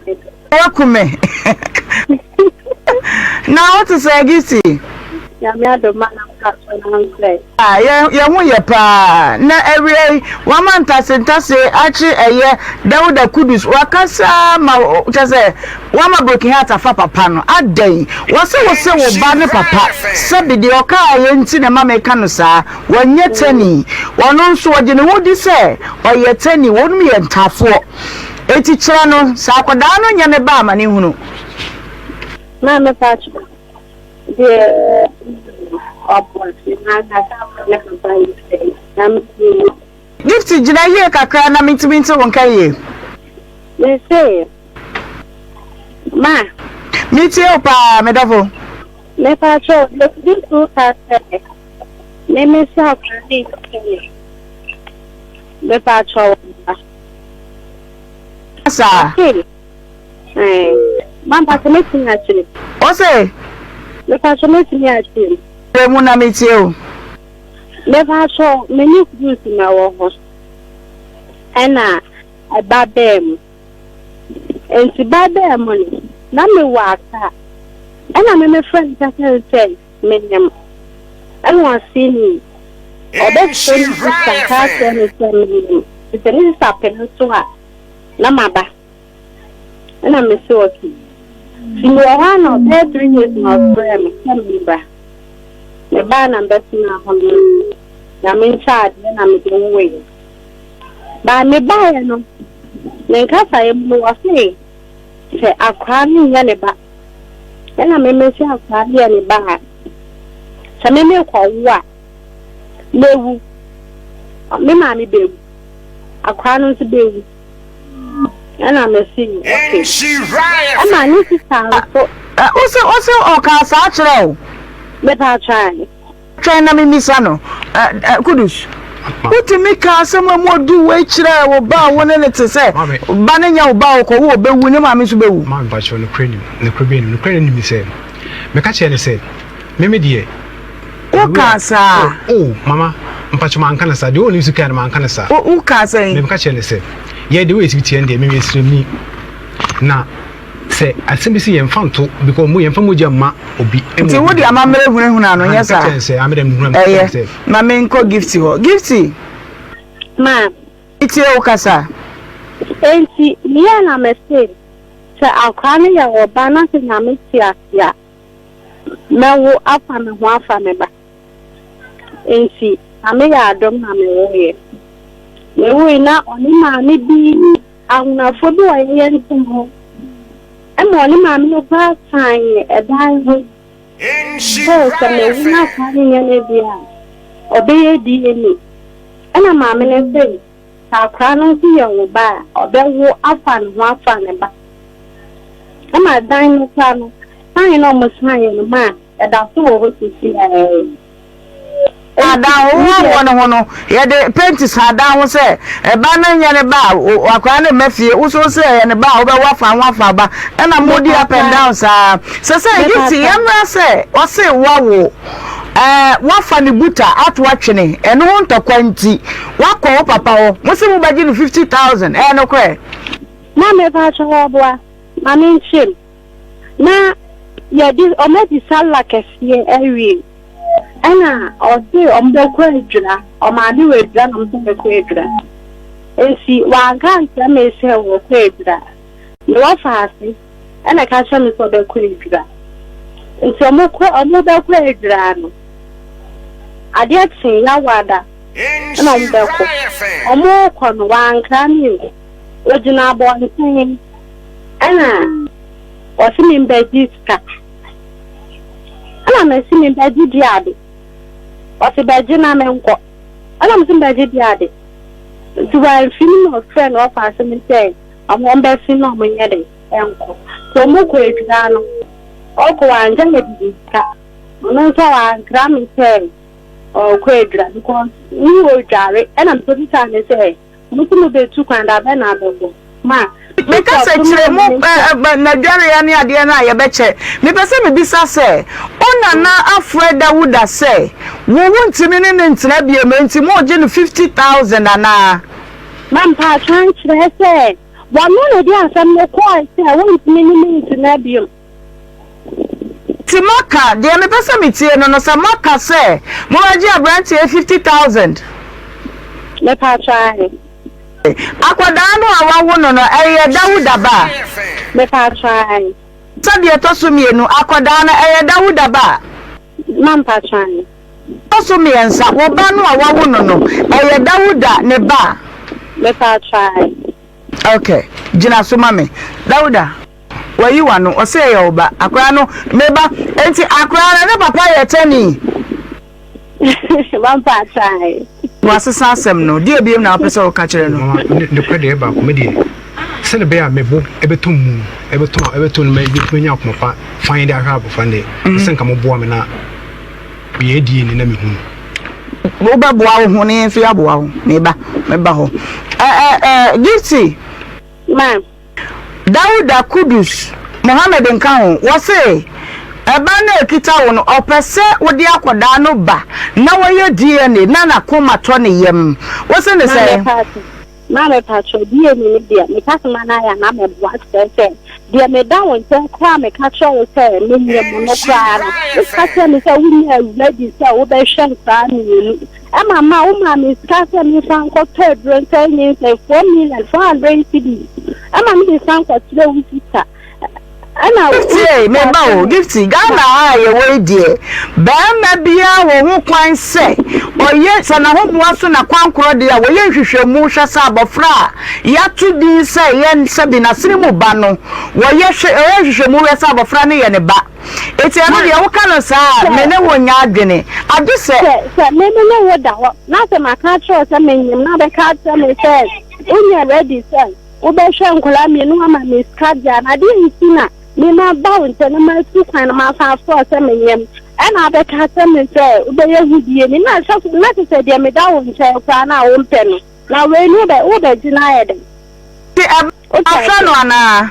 S3: Waku me. Na wo te sɛ Gifty?
S4: Nyame adom ma na mpa so na nsɛ.
S3: Ah, yɛ yɛ ho yɛ paa. Na awia yi, wama ntase ntase akye ɛyɛ Dawuda Kudus. Wakasa ma kyɛ sɛ wama broken heart afa papa no. Adɛn? Wɔse wo se wo ba ne papa. Sɛbi deɛ ɔkaa yɛ nti na ɛma meka no saa. Wɔnyɛ tani. Ɔno nso ɔgye ne ho di sɛ ɔyɛ tani. Wɔnom yɛ ntafoɔ. Enti kyerɛ no sɛ akwadaa no nyɛ ne ba a ma no nhunu.
S4: Maame pacho deɛ ɔboa me ankasa ne papa yi sɛ na me
S3: Gift gyina yie kakra na mentumi nte wo nka yie.
S4: Me se ma.
S3: Metie wo paa me dɔfo.
S4: Me pacho deɛ odi so ka sɛ me me sɛ akwadaa ne nkyɛn me. Me pacho ba.
S3: Saa.
S4: Okay. Eh, ma mpacho metumi akyerɛ.
S3: Ose.
S4: Me pacho metumi akyerɛ.
S3: Kyerɛ mu na metie o.
S4: Me pacho me ne cruise na wɔ hɔ. Ɛna ɛba bɛɛ mu. Nti ba bɛɛ mu no, na me wɔ aka. Ɛna me me friend ka kyerɛ sɛ menyam. Ɛna ɔse ni ɔbɛfrɛ ne sista ka kyerɛ no sɛ menyam. Nti sɛ ne sista pene so a, na maba. Ɛna me se okay. Nti mewɔ hɔ a na ɔbɛyɛ 3 days na ɔfrɛ me sɛ membra. Mebaa na mbɛtena hɔ no na menkyɛ adeɛ na mede woeɛ. Baa mebaeɛ no, ne nkasaeɛ mu no wɔse sɛ akwaraa no nyɛ ne ba. Ɛna meme sɛ akwaraa no yɛ ne ba a, sɛ meme kɔwo a, mewu. Me maame bɛwu. Akwaraa no nso bɛwu. Ɛna mese okay. Ɛma ne sista nso.
S3: Wose wose ɔkaa saa kyerɛ wo?
S4: Mepa atwa.
S3: Twɛn na memmisa no. Ɛ, ɛ, Kudus, wotumi ka asɛm a mu ɔdu wei kyerɛ wo ba a wo ne no te sɛ ba no nyɛ wo ba a ɔkɔwo ɔbɛwu, ne maame nso bɛwu?
S2: Maame, mpakyɛw, nokorɛ nim, nokorɛ bɛn nim? Nokorɛ no nim ne sɛ, meka kyerɛɛ no sɛ, me me deɛ,
S3: Wokaa saa?
S2: Oh, oh, mama, mpakyɛw manka no saa. Deɛ ɔnim so kae no, manka no saa.
S3: Wo, wokaa sɛn?
S2: Meka kyerɛɛ no sɛ, yɛ deɛ woyɛ si teɛ no deɛ, me meyɛ sremni. Na sɛ asɛm bi si yɛmfa nto, because mo yɛmfa mogya mma obi.
S3: Nti wode amammerɛ hunahuna no, nyɛ saa? Ɛyɛ, ma menkɔ Gifty hɔ. Gifty!
S4: Ma.
S3: Metie wo kasa.
S4: Enti meyɛɛ na mese, sɛ akora no yɛ wo ba na sɛ Nyame te ase a, mɛwo afa me ho afa me ba. Enti Nyame yɛ adom na mewoeɛ. Mewoe na ɔne maame bi, ahonafoɔ bi wɔ yɛyɛ ntam hɔ, ɛma ɔne maame no koraa san ɛdan ho sɛ sɛ mewo na akora no nyɛ ne deɛ a, ɔbɛyɛ DNA. Ɛna maame no se Sɛ akwadaa no nso yɛ wo ba a, ɔbɛwo afa ne ho afa ne ba. Ɛma dan no koraa no, sign na wɔsan yɛ no ma ɛda so wɔ hɔ sisi ara yi.
S3: Adan ho wɔ ne ho no, yɛde penti san dan ho sɛ ɛba no nyɛ ne ba a, akwadaa no mma fie, wo so sɛ ɛyɛ ne ba a wobɛwo afa ho afa ba. Ɛna modi up and down saa. Sɛ sɛ Gift yɛmmra sɛ ɔse wawo. Ɛɛ, woafa ne buta ato atwene, ɛno ho ntɔkwa nti, woakɔ wo papa hɔ, mo se mobɛgye no 50,000, ɛyɛ nokorɛ?
S4: Na mepakyɛw ɔboa ma menkyerɛ mu. Na yɛde ɔmo adi sallah kɛseɛ awie ɛna ɔse ɔmo bɛkɔ adwira, ɔmaame wɔ adwira na ɔmo nso bɛkɔ adwira. Nti wanka ankyerɛ me sɛ wɔkɔ adwira. Me wɔfa ase. Ɛna ɛka kyerɛ me sɛ ɔbɛkɔ adwira. Nti ɔmo kɔ ɔmo bɛkɔ adwira no, adeɛ kyee Yawada ɛna ɔmo bɛkɔ. Ɔmo kɔ no wankra me o, ogyina abɔnten ɛna ɔse me mbɛgye sika. Ɛna mese me bɛgye di ade. Ɔse bɛgye na menkɔ. Ɛna mese mbɛgye di ade. Nti wamfi me na ɔfrɛ na ɔfa ase me sɛ Ɔmo ɔmbɛsen na ɔmo nyɛ dɛn nkɔ. Sɛ ɔmo kɔ edwuma no, ɔkɔ ɔanngya me bibi sika. Ɔno nso ɔannkra me sɛ ɔɔkɔ edwuma because no odware. Ɛna mekobisaa no sɛ, mo se mobetu kwan da bɛn na abɛkɔ? Ma
S3: Meka sɛ kyerɛ mo n'adwareɛ ne adeɛ no a yɛbɛkyɛ. Mepɛ sɛ mebisa sɛ, wo nana afrɛ Dawuda sɛ wo wontumi ne no ntena biom enti moregye no 50,000 anaa?
S4: Na mpaatwaa kyerɛ sɛ wɔno na ɛde asɛm no kɔɔe sɛ wɔntumi ne me ntena bio.
S3: Nti moaka, deɛ mepɛ sɛ metie no no, sɛ moaka sɛ mobɛgye aberanteɛ yi 50,000.
S4: Mepaatwɔ ahe?
S3: Akwadaa no a wawo no no, ɛyɛ Dawuda ba?
S4: Mepaatwɔ ahe?
S3: Sɛ deɛ ɛtɔ so mmienu, akwadaa no, ɛyɛ Dawuda ba?
S4: Mampaatwɔ ahe?
S3: Ɛtɔ so mmiɛnsa, wo ba no a woawo no no, ɛyɛ Dawuda ne ba?
S4: Mepaatwɔ ae.
S3: Ok, gyina so ma me. Dawuda, wayi w'ano, ɔse ɛyɛ wo ba. Akwadaa no, me ba. Enti akwadaa no, ne papa yɛ tɛni?
S4: Mampaatwɔ ae.
S3: Wasesa asɛm no. Deɛ biom na wopɛ sɛ woka kyerɛ no?
S2: Mama, nokorɛ deɛ ɛyɛ baako, me deɛ, sɛdeɛ ɛbɛyɛ a me bo bɛtɔ mu, ɛbɛtɔ, ɛbɛtɔ no, mɛtumi anya akoma pa fann de ahwɛ abɔfra no deɛ, ɛsɛ sɛ nka moboa me na Meyɛ DNA na mehu no.
S3: Wobɛboa wo ho na yɛn nso yɛaboa wo. Meba, meba hɔ. Ɛ ɛ ɛ Gifty.
S4: Ma'am.
S3: Dauda Kudus, Mohammed nka ho, wɔse ɛba no a ɛkita wo no, ɔpɛ sɛ wode akwadaa no ba na wɔyɛ DNA na n'akoma tɔ ne yam. Wose ne sɛn?
S4: Maame patrɔ DNA no deɛ meka sɛ ma no ayɛ a na mɛboa kyerɛ sɛ deɛ meda wo nkyɛn koraa a meka kyerɛ wo sɛ menyɛ mu no koraa no woka kyerɛ me sɛ wonyɛ ready sɛ wobɛhwɛ nkoraa mmienu ɛma ma womaa me sika sɛ memfa nkɔtɔ aduro nsɛ nyinsɛn 4 million 400 cedis ɛma mede san kɔkyerɛ wo sista. Ɛna wo
S3: Gifty ei, me ba o, Gifty, Ghana ha a yɛwɔ yi deɛ, barima biara wɔ ho kwan sɛ ɔyɛ, sɛ n'ahoboa so na kwankorɔ deɛ a, wɔyɛ nhwehwɛmu hwɛ sɛ abɔfra a yɛato din sɛ yɛn sɛbi n'asene mu ba no, wɔyɛ hwɛ, wɔyɛ nhwehwɛmu hwɛ sɛ abɔfra no yɛ ne ba. Enti ɛno deɛ woka no saa a, me ne wo nyɛ adwene. Agye sɛ.
S4: Sɛ, sɛ me me ne wo da hɔ, na sɛ maka akyerɛ wo sɛ menyem na wobɛka akyerɛ me sɛ wonyɛ ready sɛ Wobɛhwɛ nkwadaa mmienu ama me sika deɛ a, na adeɛ nti na me maba wo nkyɛn na matu kwan na masan afrɛ wo sɛ menyem. Ɛna abɛka akyerɛ me sɛ wobɛyɛ ho bie ni na sɛ na te sɛ deɛ meda wo nkyɛn koraa na wompɛ no na wei no wobɛ wobɛgye no ayɛ dɛn?
S3: Nti ɛba
S4: Wote
S3: afrɛ
S4: aseɛ?
S3: no anaa?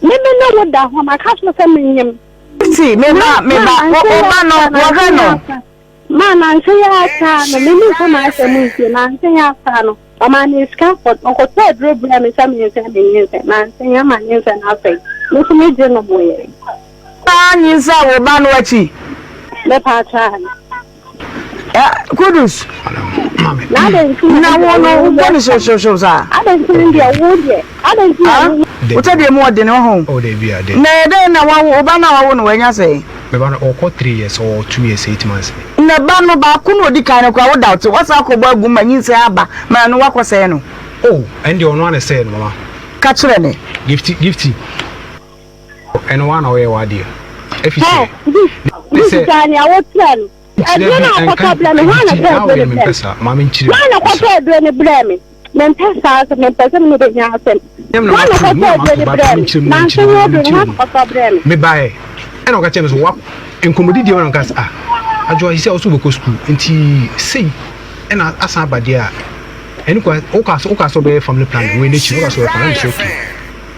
S4: Me me ne wo da hɔ maka kyerɛ sɛ menyem.
S3: Nti me
S4: Na
S3: ba me
S4: ma
S3: ba wo
S4: nansa
S3: wo
S4: yi
S3: ba no
S4: ara
S3: wɔhwɛ
S4: nansa yi
S3: no.
S4: ara ma nansa yi ara koraa no me memfa m'asɛm nsie nansa yi ara koraa no Ɔmaa me sika kɔ ɔkɔtɔɔ aduro brɛɛ me sɛ mensɛe me nyinsɛn. Mansa yi ama nyinsɛn no asɛe. Me nso megye nomoeɛ.
S3: Saa nyinsɛn wo ba no akyi.
S4: Mepaakyɛw aane.
S3: Ɛ Kudus.
S4: Na adɛn nti na
S3: Na wo no wobɔ no hyewhyewhyew saa?
S4: Adɛn nti na deɛ wo deɛ adɛn nti na wo.
S3: Wo tɛ deɛ mu ɔdene wɔ ho. Na ɛyɛ dɛn na wawo wo ba no a wawo no wanya sɛn?
S2: Me ba no ɔkɔ 3 years ɔwɔ 2 years 8 months.
S3: Na ba no baako na odi kan no koraa wo doubt wasan akɔbɔ agu ma nyinsɛn aba ma ɛno wakɔsɛe no.
S2: Oh ɛndeɛ ɔno ara na ɛsɛɛ no mama.
S3: Ka kyerɛ me.
S2: Gifty Gifty ɛno woa na woyɛ w'adeɛ ɛfiri sɛ
S4: Hɛ
S2: ne
S4: Gift
S2: sɛ
S4: gyae nea wokyerɛ no
S2: nkyerɛ
S4: aduro
S2: bi
S4: no a
S2: ɛnka
S4: wokɔtɔ brɛ me hwan na
S2: Gifty
S4: ɛtɔ
S2: na
S4: aduro
S2: woyɛ
S4: no
S2: me
S4: brɛ
S2: mpɛ
S4: me
S2: saa ma menkyerɛ
S4: hwan na
S2: mu
S4: ɛkɔtɔ aduro no brɛ me mempɛ saa asɛm mempɛ sɛ me ne wo bɛnya asɛm
S2: Nyɛ me na
S4: hwan na
S2: mato
S4: ɛkɔtɔ
S2: mu na
S4: aduro
S2: mato
S4: no
S2: ba
S4: brɛ me
S2: menkyerɛ mu
S4: nansa
S2: menkyerɛ
S4: yi
S2: mu
S4: aduro no
S2: menkyerɛ
S4: hwan
S2: mu
S4: na ɛkɔtɔ brɛ me.
S2: Mebaeɛ ɛna ɔka kyerɛ me sɛ wa nkɔmmɔdidie ma na ɔka sɛ ah Adwoa sisi a wo so wobɛkɔ sukuu nti sei ɛna asan aba deɛ a ɛne kwa woka sɛ woka sɛ wobɛyɛ family planning wei n'akyi no woka sɛ wobɛyɛ family sɛ okay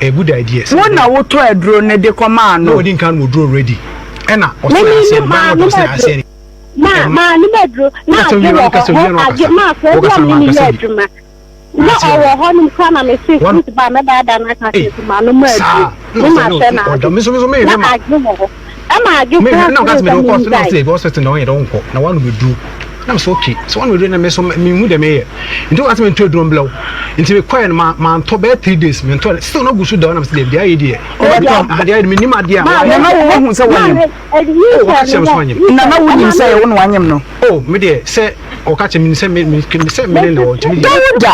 S2: ɛyɛ good idea sɛ
S3: Wo na wotɔ aduro no de kɔmaa
S2: na
S3: no?
S2: wɔdi nkan wɔ duro already ɛna ɔsɛ
S4: Me me
S2: aseɛ
S4: ne
S2: no
S4: maa
S2: baa
S4: no
S2: na ɔsɛ
S4: aduro
S2: aseɛ no
S4: ma
S2: ɛma
S4: maa no aduro na
S2: wokasa
S4: agye
S2: wie
S4: wɔ
S2: no
S4: hɔ
S2: wokasa
S4: hɛ
S2: wie no
S4: agye
S2: wakasa
S4: maa akora bi a
S2: wokasa
S4: me ne no yɛ
S2: mankasa bi
S4: adwuma Na
S2: Ase
S4: ɔwɔ
S2: no.
S4: hɔ nom koraa na mese
S2: One.
S4: fruit ba a mɛba ada no aka
S2: Ei,
S4: kyerɛ sɛ manom aduro
S2: saa. Na
S4: ne
S2: ɔsɛ no
S4: mahwɛ
S2: ɔda
S4: n'ade
S2: me nso me nso mehwɛ
S4: na
S2: ma.
S4: adwo wɔ hɔ ɛma adwo
S2: Me
S4: koraa
S2: na ɔka
S4: frɛ
S2: sɛ mede
S4: sɛ
S2: wokɔ hospital na
S4: mengyae.
S2: ɔsɛ hospital na ɔyɛ dɛ wonkɔ na woanom aduro. Na mesɛ okay sɛ woanom aduro na me nso menhu dɛ meyɛ. Nti woka sɛ mentɔ aduro mblɛ wo. Nti mekɔɛ no ma mantɔ bɛyɛ 3 days mentɔ still na gu so da hɔ na mesɛ deɛ deɛ ayɛ deɛ.
S3: Wobɛtɔ.
S2: Ah deɛ ayɛ deɛ mennim adeɛ a
S4: Maa
S2: wayɛ.
S3: Na na
S4: me
S3: woahu sɛ
S4: maa
S3: woanyem.
S4: me
S2: Oh wɔka
S4: nyinsɛn
S2: kyerɛ
S4: no
S2: me sɛ
S4: wɔ
S2: wanyem.
S3: Na na
S4: nyinsɛn
S3: wonim
S4: ɛma
S3: sɛ
S4: me
S3: ɛyɛ wo na woanyem no.
S2: Oh me deɛ sɛ ɔka kyerɛ me sɛ me me sɛ me ne na wɔ nti me deɛ.
S3: Dawuda!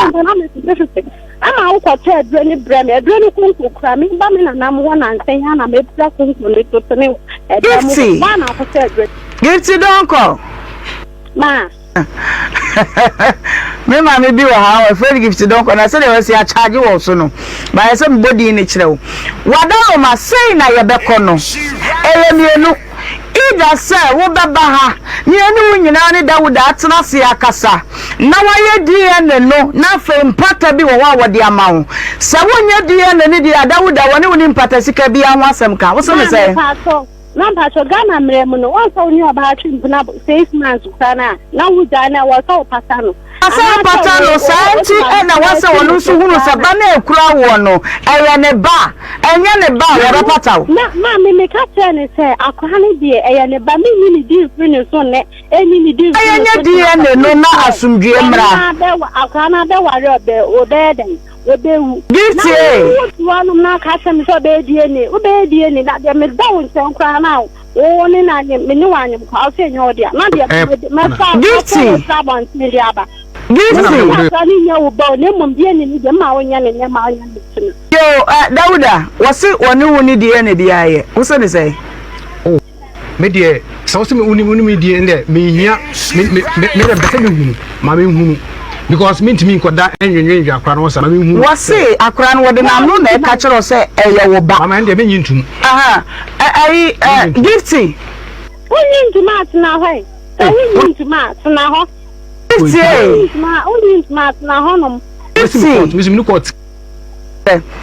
S4: Ama wokɔtɔ aduro no brɛ me. Aduro no konko kura me ba me nanam hɔ nansa yi ana mepira konko no toto ne ɛdan mu.
S3: Gifty!
S4: Wɔn na akɔtɔ aduro.
S3: Gifty Donkor!
S4: Ma.
S3: Me maame bi wɔ ha wɔfrɛ no Gifty Donkor na sɛdeɛ wɔasi akyagye wɔ so no baayɛ sɛ mebɔ din no kyerɛ wo. Wadaroma sei na yɛbɛkɔ no ɛyɛ mmienu. Either sɛ wobɛba ha na yɛne wo nyinaa ne Dawuda atena ase akasa na woayɛ DNA no na afei mpata bi wɔ hɔ a wɔde ama wo. Sɛ wonyɛ DNA no deɛ a Dawuda wɔne wo ne mpata sika biara ho asɛm ka. Wo se me
S4: Maame
S3: sɛn?
S4: paatɔ, na mpaatɔ Ghana mmerɛ mu no, wɔn sɛ wo ne ɔbaa twe mpena 6 months koraa no a, na wo gyae no a, wɔ sɛ wo pata no.
S3: Sɛ
S4: Anaasɛ
S3: pata
S4: wo
S3: no
S4: wo
S3: saa
S4: wo
S3: nti na wɔsɛ
S4: wo
S3: ɔno nso hunu sɛ ba no a ɛkura woɔ no ɛyɛ ne ba a, ɛnyɛ ne ba a
S4: Na me
S3: wɔbɛpata wo.
S4: na maame meka kyerɛɛ no sɛ akwadaa no deɛ ɛyɛ ne ba menyi ne din mfiri ne so nnɛ ɛnyi ne din mfiri ne
S3: Yɛnyɛ
S4: so kyena
S3: DNA no
S4: kɔpem
S3: na
S4: sɛ
S3: asomdwoeɛ
S4: ɔno
S3: mmra.
S4: ara bɛwa akwadaa no abɛware ɔbɛ ɔbɛyɛ dɛn ɔbɛwu
S3: Gift
S4: na
S3: ee.
S4: wo wote hɔnom na aka kyerɛ me sɛ ɔbɛyɛ DNA wobɛyɛ DNA na deɛ meda wo nkyɛn koraa na wo ne no anyem me ne wo anyem koraa wo sɛ ɛnyɛ wo dea na deɛ
S2: Ɛɛ
S4: mɛfa mɛfa
S3: Gifty.
S4: wo fra abɔnten de aba
S2: Wɔn na
S3: Gifty.
S2: mede
S4: akwadaa no nyɛ wo ba o na mmom DNA no deɛ mma wonyɛ ne nnɛ ma wonyɛ ne kyena.
S3: Yo, eh, Dawuda, wɔse wɔne wo ne DNA biara yɛ. Wo se ne sɛn?
S2: Oh, me deɛ sɛ wosɛ me wonim wonim me deɛ ndɛ menhia me me me me deɛ mpɛ sɛ mehunu ma menhunu because mentumi nkɔda nwennwennwe akora no ho saa ma menhunu sɛ
S3: Wɔse akora no wɔde n'ano na ɛka kyerɛ wo sɛ ɛyɛ wo ba.
S2: Mama ɛndeɛ menyi ntom.
S3: Aha, ɛ ɛyi ɛ
S2: Menyi ntom.
S3: Gifty.
S4: Wonnyi ntoma a tena hɔ ɛ. Sɛ
S2: Ei,
S4: wonnyi ntoma a tena hɔ.
S3: Gifty
S2: Wei
S3: ee.
S4: Wonnyi ntoma a wonnyi ntoma a tena hɔnom.
S2: Mesi me
S3: Gifty.
S2: court, mesi me ne court.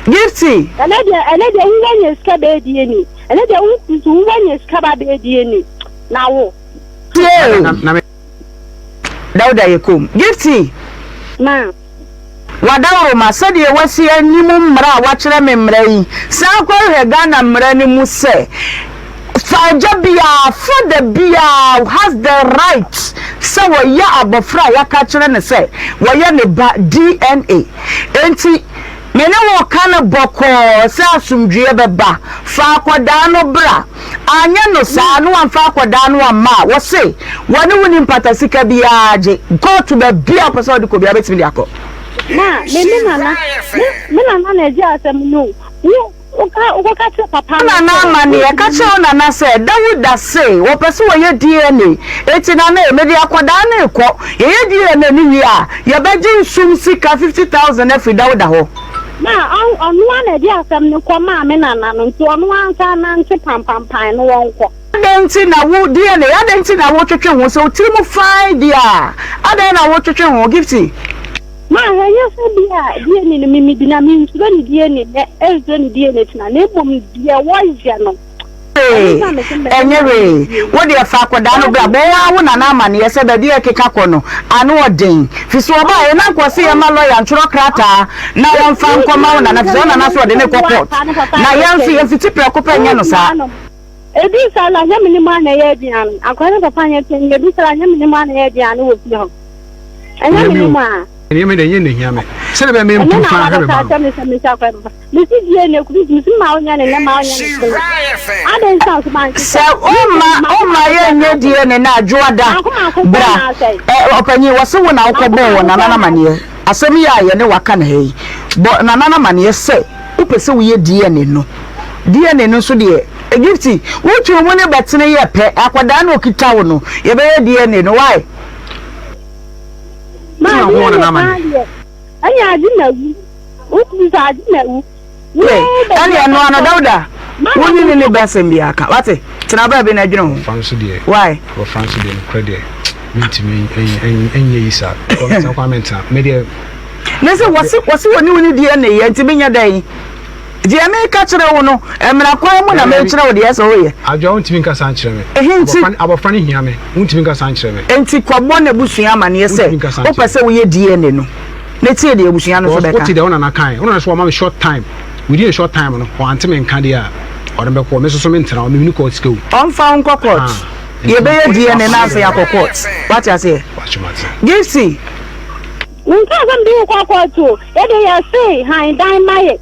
S3: Gifty.
S4: Ɛnɛ deɛ ɛnɛ deɛ wo wanya sika bɛyɛ DNA. Ɛnɛ deɛ wo nso wo wanya sika ba bɛyɛ DNA. Na wo.
S3: Tie o.
S2: Na me.
S3: Dawuda yɛ komm. Gifty.
S4: Ma.
S3: Wadaworoma, sɛdeɛ wasi anim mmara a wakyerɛ me mmara yi, san kɔhwehwɛ Ghana mmara no mu sɛ, fa agya biara, father biara has the right sɛ wɔyɛ abɔfra a yɛaka akyerɛ no sɛ wɔyɛ ne ba DNA. Enti, me ne wo reka no bɔkɔɔ sɛ asomdwoeɛ bɛba. Fa akwadaa no bra. Anyɛ no saa na wamfa akwadaa no amma a, wɔse wɔne wo nni mpata sika biara gye. Kɔɔto baabiara a wopɛ sɛ wode kɔ biara wobɛtumi de akɔ.
S4: Ma, me me nana, me me nana na ɛgye asɛm no o. Wo, woka, wokɔka kyerɛ papa
S3: Wo
S4: no
S3: nana
S4: sɛ,
S3: amanneɛ, ka
S4: wontumi
S3: kyerɛ wo nana sɛ, Dawuda se wɔpɛ sɛ wɔyɛ DNA, enti nana e, mede akwadaa no rekɔ. Yɛyɛ DNA no wie a, yɛbɛgye nsum sika 50,000 afiri Dawuda hɔ.
S4: Ma, ɔn, ɔno ara na ɛde asɛm no kɔ maa me nana no, nti ɔno ara nsa nante pampampan no wɔnkɔ.
S3: Adɛn nti na wo DNA adɛn nti na wotwetwe ho sɛ wo tiri mu fine deɛ a adɛn na wotwetwe ho Gifty.
S4: Ma ɛnyɛ sɛ bi a DNA no mimi di na mensuro ne DNA nɛ ɛnsuro ne DNA tena na mmom deɛ wɔyɛ no
S3: Hwee, ɛnyɛ hwee. Wo deɛ fa akwadaa no bra. Bɔ wo ara wo nana amaneɛ sɛ baabi a ɛkeka kɔ no, ano ɔden. Firi sɛ ɔbaeɛ na anka ɔse yɛmma lɔya ntwerɛ krataa na wɔmfa nkɔma wo nana, firi sɛ wo nana nso ɔde no rekɔ court. Na yɛn nso yɛmfiti prɛko pɛ nyɛ no saa.
S4: Ɛduru saa no, anyɛ me ne mo a na ɛyɛ aduane. Akwadaa no papa nyɛ panyin. Ɛduru saa no, anyɛ me ne mo a na ɛyɛ aduane wɔ fie hɔ. Ɛnyɛ me ne mo a.
S2: Nneɛma deɛ ɛnyɛ na ehia me. Sɛdeɛ ɛbɛyɛ me mpo fa hwɛ me ba no.
S3: Sɛ womma womma yɛnyɛ DNA no a, Dwoada, bra. Ɛ, ɔpanyin, wɔse wo na wokɔbɔɔ wɔ Nana no amaneɛ. Asɛm yi a yɛne wo aka no ha yi, bɔ Nana no amaneɛ sɛ wopɛ sɛ woyɛ DNA no. DNA no nso deɛ, Gifty, wotwe wo mu ne bɛtene yɛ pɛ, akwadaa no a ɔkita wo no, yɛbɛyɛ DNA no, why?
S4: Ma, DNA paa deɛ, ɛne agye na wu.
S3: Ɛne ɛno ano Dawuda, wo ne ne ne ba asɛm biara ka. Wate? Tena baabi na dwene ho.
S2: Abɔfra nso deɛ,
S3: Why?
S2: abɔfra nso deɛ, nokorɛ deɛ, mentumi nyɛ yi saa. Because kwan mentena. Me deɛ.
S3: Ne sɛ wɔse wɔse wɔne wo ne DNA yɛ nti menyɛ dɛn? Deɛ meka kyerɛ wo no, mmara kwan mu na mekyerɛ wo deɛ ɛsɛ woyɛ.
S2: Adwoa wontumi nka saa nkyerɛ me.
S3: Ɛhe nti?
S2: Abɔfra no hia me. Wontumi nka saa nkyerɛ me.
S3: Enti kɔbɔ n'abusua amaneɛ sɛ wopɛ sɛ woyɛ DNA no. Na tie deɛ abusua no nso bɛka.
S2: Wote deɛ wo nana kae. Wo nana nso wama me short time. Within a short time no, ɔante me nka deɛ a, ɔde me bɛkɔ. Me nso so mentena hɔ. Menni court sika o.
S3: Ɔmfa wo nkɔ court. Yɛbɛyɛ DNA na afei akɔ court. Wate aseɛ? Gifty.
S4: Menkaa sɛ mede wo kɔ court o. Yɛde yɛse han dan ma yɛ.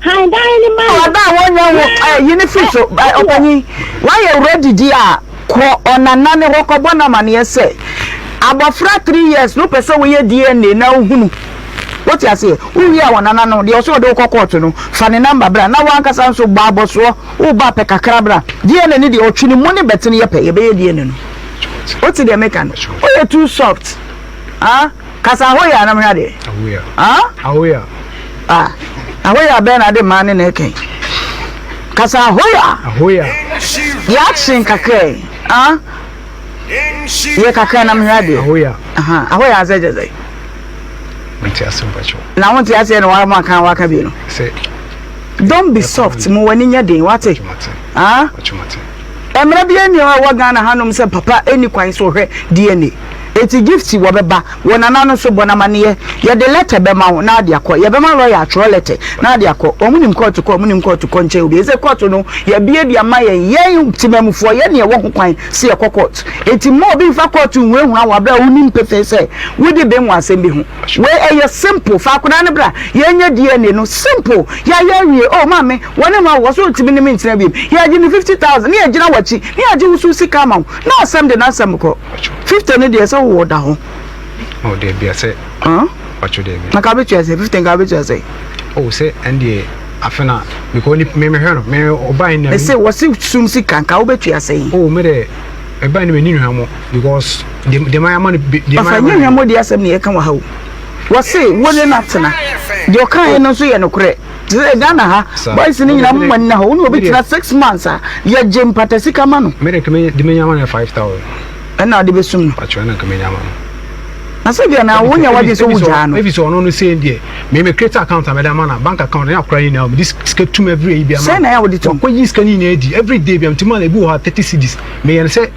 S4: Han dan ne ma yɛ.
S3: Ɔba a wɔnyɛ wo eh, yi ne firi so. Eh, ɔpanyin, woayɛ ready di a, kɔ ɔnana ne hɔ kɔbɔ no amaneɛ sɛ abɔfra 3 years no wopɛ sɛ woyɛ DNA na wohunu. Wote aseɛ? Wowie a ɔnana no, deɛ ɔsɛ ɔde wo kɔ court no, fa ne number bra na woankasa nso bɔ abɔsoɔ, woba pɛ kakra bra. DNA no deɛ ɔtwe ne mu ne bɛtene yɛ pɛ, yɛbɛyɛ DNA no. Wote deɛ meka no? Woyɛ too soft. Ah? Kasa ahoya na mehwɛ adeɛ.
S2: Ahoya.
S3: Ah?
S2: Ahoya.
S3: Ah. Ahoya bɛn na ade mmaa ne na ɛkɛn. Kasa ahoya.
S2: Ahoya.
S3: Yɛ action kakra yi. Ah? Yɛ kakra na mehwɛ adeɛ.
S2: Ahoya.
S3: Aha. Ahoya asɛ kyɛ sɛ.
S2: Nti ase mpakyɛw.
S3: Na wo nti aseɛ na wa aka waka bi no.
S2: Sɛ.
S3: Don't be soft. Mo w'ani nyɛ den wate. Ah? Mmara biara nni hɔ a ɛwɔ Ghana hanom sɛ papa nni kwan sɛ ɔhwɛ DNA. Enti Gifty wɔbɛba, wo nana no nso bɔ no amaneɛ. Yɛde letter bɛma wo na ade akɔ. Yɛbɛma lawyer atwerɛ letter na ade akɔ. Wɔn nim kɔɔto kɔ, wɔn nim kɔɔto kɔ nkyɛn obi. Ɛsɛ kɔɔto no yɛabue de ama yɛn. Yɛn temamufoɔ yɛn na yɛwɔ ho kwan sɛ yɛkɔ kɔɔto. Enti mma obi mfa kɔɔto nhunahuna wo aberɛ a wonim pefee sɛ wodi bem wɔ asɛm bi ho. Wei ɛyɛ simple. Fa akwadaa no bra yɛnyɛ DNA no. Simple. Yɛayɛ awie. Oh maame. Wɔne hwan wɔ so ntumi ne me ntena biom. Yɛagye me 50,000 ne yɛgyina w'akyi ne yɛagye wo so sika ama wo na asɛm de n'asɛm kɔ. 50 no deɛ sɛ wowɔ da hɔ.
S2: Oh deɛ bia sɛ.
S3: Huh?
S2: Pacho deɛ bi.
S3: Na ka bɛtua sɛ 50 nka bɛtua sɛ.
S2: Oh sɛ ɛndeɛ afe na because ni me mehwɛ no me ɔbaa yi na.
S3: Ɛsɛ wɔsi sum sika nka wobɛtua sɛ.
S2: Oh me deɛ ɛbaa ni me ni hwamɔ because deɛ ma ama no deɛ ma
S3: ama no. Ɔfa nyɛ hwamɔ deɛ asɛm na yɛka wɔ ha o. Wɔsi wo ne no atena deɛ ɔkaeɛ no nso yɛ nokorɛ. Te sɛ Ghana ha, boys no nyinaa mo nna hɔ, wo ne obi tena 6 months a, yɛgye mpata sika ma no.
S2: Me de nka de menya ma no 5,000.
S3: Ɛna ɔde bɛsum no.
S2: Patro ɛna nka menya ma no.
S3: Na sɛ deɛ na wonya w'adwene sɛ wogyaa no.
S2: Efi sɛ ɔno no sei deɛ, me me create account a mɛde ama no, bank account ne akora nyinaa, mede sika tum every ayi bi ama.
S3: Sɛ na ɛyɛ wode tum.
S2: Wakɔ yi sika no nyinaa di every day bi a, nti ma no ebi wɔ hɔ a 30 cedis. Meyɛ no sɛ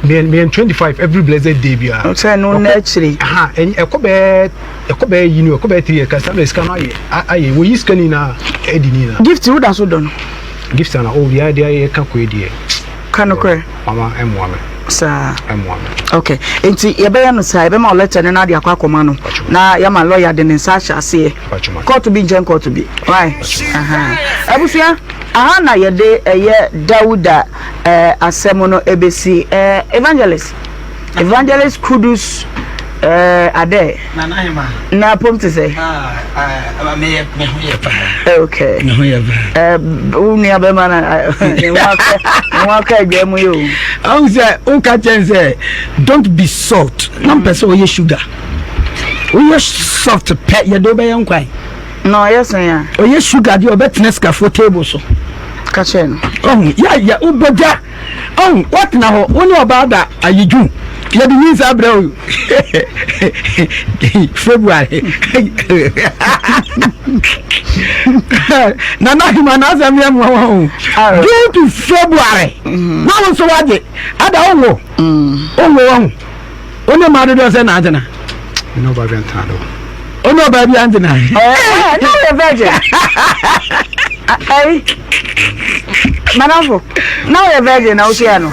S2: meyɛ no 25 every blessed day biara.
S3: Sɛ no na akyire.
S2: Aha, ɛkɔ bɛɛ ɛkɔ bɛyɛ yi no ɛkɔ bɛyɛ 3 years kasa na sika no ayɛ ayɛ wɔyi sika no nyinaa ɛdi ne nyinaa.
S3: Gift wo da so dɔ no.
S2: Gift ana oh deɛ deɛ yɛ ka koe deɛ.
S3: Ka no korɛ.
S2: Mama ɛmoa me.
S3: Saa.
S2: Ɛmoa me.
S3: Okay nti yɛbɛyɛ no saa yɛbɛma wo letter no na ade akɔ akɔma no na yɛama lawyer de ne nsa ahyɛ aseɛ. Kɔɔto bi nkyɛn kɔɔto bi. Why? Abusua aha na yɛde ɛyɛ Dawuda ɛɛ asɛm no ɛbɛsi ɛɛ evangelist. Evangelist Kudus eh, Adɛ.
S5: Nana Hema.
S3: Na pom te sɛ.
S5: Ah, ah, me yɛ me ho yɛ paa.
S3: Okay.
S5: Me ho yɛ paa.
S3: Eh, wo nua bɛma na ne ho akɔ ne ho akɔ adwa mu yi o.
S5: Ahu sɛ woka kyɛn sɛ don't be salt na mpɛ sɛ ɔyɛ sugar. Woyɛ soft pɛ yɛde wobɛyɛ nkwan.
S3: Na ɔyɛ sɛn a?
S5: Ɔyɛ sugar deɛ ɔbɛtena sikafoɔ table so.
S3: Ka kyerɛ no.
S5: Ɔhu yɛ yɛ wobɛda. Ɔn, woatena hɔ, wo ne ɔbaa da ayi June, yɛde nyinsɛn abrɛ wo February. Nana Ahima n'asɛm yɛ mmoawa o. June to February, mm-hmm. na wo nso wagye, ada wonwo, mm. wonwo wahu. Wo ne mmaa dodoɔ sɛ na atena?
S2: Me ne ɔbaa bi antena do.
S5: Wo ne ɔbaa bi antena?
S3: Ɛɛ na ɔyɛ virgin. Ɛyi madamfo na ɔyɛ virgin na wohyia no.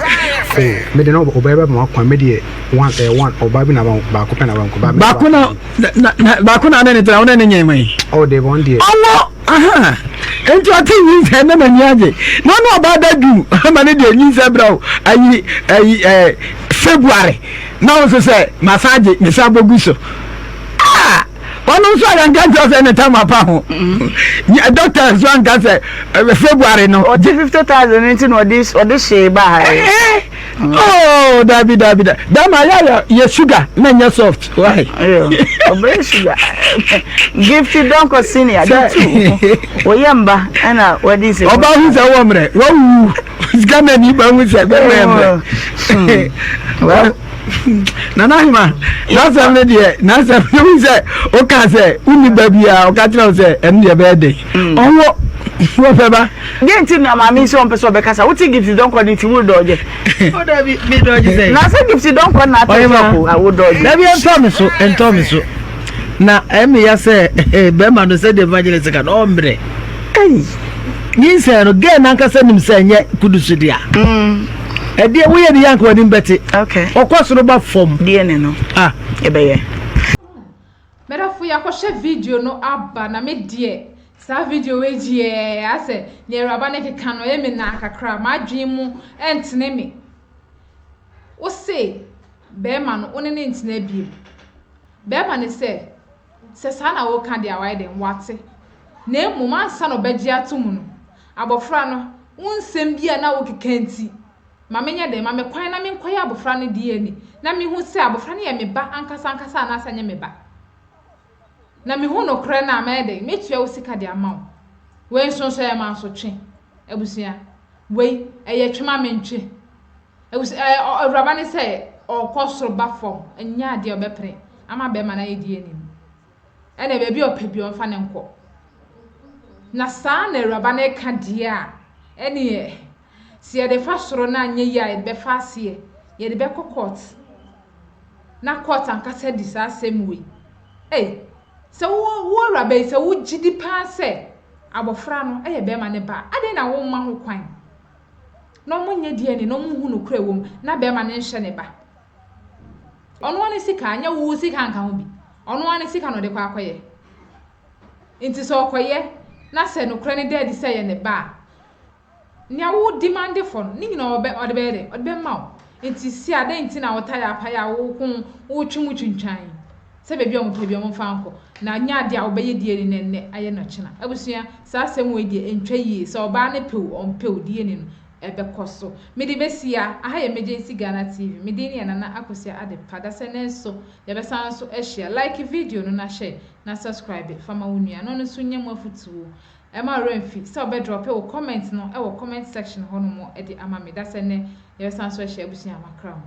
S2: Ɛɛ me de na ɔbaa bi ma kwan me deɛ one ɛɛ one ɔbaa bi na baako pɛ na ba nko.
S5: Baako na na baako na ne ne tena wo ne ne nyɛ wɛn.
S2: Ɔwɔ de wɔn deɛ.
S5: Ɔwɔ. Aha, enti ɔte nyinsɛn na n'ani agye. Na ɔne ɔbaa da du ama ne deɛ nyinsɛn brɛ wo ayi ayi ɛɛ February na wo nso sɛ masan agye mesan bɔgu so. Ah! Ɔno nso a yɛnka nkyerɛ sɛ ne tam apa ho. Mm-hmm. Doctor nso anka sɛ eh, February no.
S3: Ɔte 50,000 nti na ɔde ɔde hyee ba ha.
S5: Eh, eh. Oh, dabi dabi da. Dama ya ya ye sugar na nyɛ soft. Why?
S3: Ɔbɛyɛ sugar. Gifty Donko senior de tu. Oyɛ mba ɛna wadi sɛ.
S5: Ɔba hu sɛ wɔ mmerɛ. Wawu. Sika na ni ba hu sɛ bɛmɛ mmerɛ. Hmm. Well, Nana Ahima, n'asɛm no deɛ n'asɛm no hu sɛ ɔka sɛ wonni ba biara ɔka kyerɛ wo sɛ ɛno deɛ bɛyɛ den. Ɔwɔ wɔfɛ ba.
S3: Deɛ nti na maame yi sɛ ɔmpɛ sɛ ɔbɛkasa wote Gifty Donkor ne nti wo dɔɔgye.
S5: O dabi mi dɔɔgye sɛ.
S3: Na sɛ Gifty Donkor na atɛ sɛ ɔko a wo dɔɔgye.
S5: Dabi ɛntɔ mi so ɛntɔ mi so na ɛmi ya sɛ bɛrima no sɛdeɛ evangelist ka no ɔmmerɛ. Nyinsɛn no gɛɛ nankasa nim sɛ ɛnyɛ kudusu dea. Ɛdeɛ woyɛ ne yanka w'anim bɛte. Ɔkɔ soro ba fam.
S3: Deɛ ne no. Ah. Ɛbɛyɛ.
S1: Medɔfo yɛakɔhwɛ video no aba na me deɛ saa video wei deɛ asɛ nea awuraba no keka no ɛyɛ me naa kakra m'adwene mu ɛntene me. Wo se bɛrima no wo ne ne ntena biem. Bɛrima no sɛ sɛ saa na woka deɛ a wayɛ dɛn wate. Na mmom ansa na ɔbɛgye ato mu no abɔfra no wo nsɛm bi a na wokeka nti Ma menyɛ dɛn? Ma me kwan na menkɔyɛ abofra no DNA na minhu sɛ abofra no yɛ me ba ankasa ankasa anaasɛ ɛnyɛ me ba. Na mehu nokorɛ no a, mɛyɛ dɛn? Mɛtua wo sika de ama wo. Wei nso nso ɛyɛ mansotwe. Abusua, wei ɛyɛ twe ma mentwe. Abusua, ɛɛ, awuraba no sɛ ɔkɔ soro ba fam, ɛnyɛ adeɛ a ɔbɛpene ama bɛrima no ayɛ DNA no. Ɛnna baabi a ɔpɛ biara ɔmfa no nkɔ. Na saa na awuraba no reka deɛ a, ɛnneɛ Sɛ yɛde fa soro na anyɛ yie a, yɛde bɛfa aseɛ. Yɛde bɛkɔ court. Na court ankasa di saa asɛm wei. Ei, sɛ wo, wo awuraba yi, sɛ wogye di paa sɛ abɔfra no yɛ bɛrima no ba a, adɛn na womma ho kwan na wɔnyɛ DNA na wɔnhu nokorɛ wɔ mu na bɛrima no nhyɛ ne ba? Ɔno ara ne sika, anyɛ wo sika nka ho bi. Ɔno ara ne sika na ɔde kɔ akɔyɛ. Nti sɛ ɔkɔyɛ na sɛ nokorɛ no da adi sɛ ɛyɛ ne ba a, Nea wo demande for no, ne nyinaa ɔbɛ ɔde bɛyɛ dɛn? Ɔde bɛma wo. Nti si a, dɛn nti na wo tae apae a woko wotwe mu twintwan yi? Sɛ baabi a wɔpɛ biara wɔmfa nkɔ. Na nyɛ adeɛ a wobɛyɛ DNA no ɛnnɛ ayɛ no ɔkyena. Abusua, saa asɛm wei deɛ ɛntwa yie. Sɛ ɔbaa no pɛ o, ɔmpɛ o, DNA no ɛbɛkɔ so. Mede bɛsi ha. Aha yɛ Emergency Ghana TV. Me din ne Nana Akosua Adepa. Dasɛ nnɛ nso, yɛbɛsan nso ahyia. Like video no na share na subscribe fa ma wo nua na ɔno nso nya mu afotuo. Ɛmma wo werɛ mfi sɛ wobɛ drɔpe wo comment no wɔ comment section hɔ nom de ama me. Dasɛ nnɛ yɛbɛsan so ahyia abusua makra mo.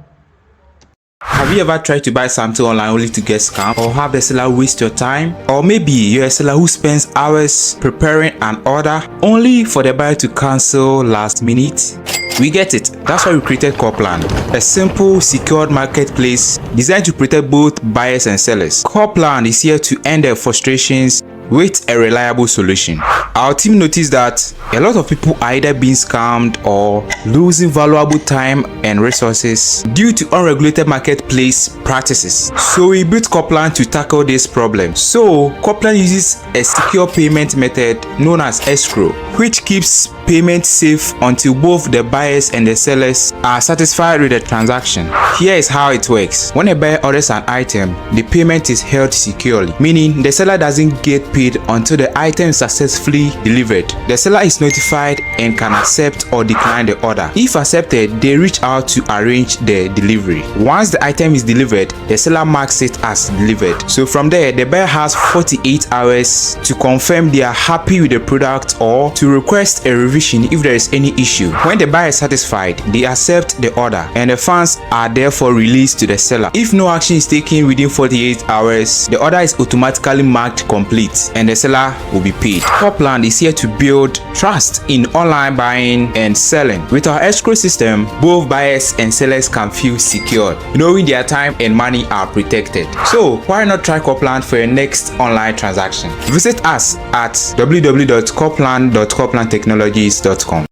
S6: Have you ever tried to buy something online only to get scammed or have the seller waste your time? Or maybe you're a seller who spends hours preparing an order only for the buyer to cancel last minute? We get it. That's why we created Corplan, a simple, secured marketplace designed to protect both buyers and sellers. Corplan is here to end the frustrations with a reliable solution. Our team noticed that a lot of people are either being scammed or losing valuable time and resources due to unregulated marketplace practices. So we built Corplan to tackle this problem. So Corplan uses a secure payment method known as escrow, which keeps payment safe until both the buyers and the sellers are satisfied with the transaction. Here is how it works. When a buyer orders an item, the payment is held securely, meaning the seller doesn't get paid paid until the item is successfully delivered. The seller is notified and can accept or decline the order. If accepted, they reach out to arrange the delivery. Once the item is delivered, the seller marks it as delivered. So from there, the buyer has 48 hours to confirm they are happy with the product or to request a revision if there is any issue. When the buyer is satisfied, they accept the order and the funds are therefore released to the seller. If no action is taken within 48 hours, the order is automatically marked complete and the seller will be paid. Copland is here to build trust in online buying and selling. With our escrow system, both buyers and sellers can feel secured, knowing their time and money are protected. So why not try Copland for your next online transaction? Visit us at www.copland.coplandtechnologies.com.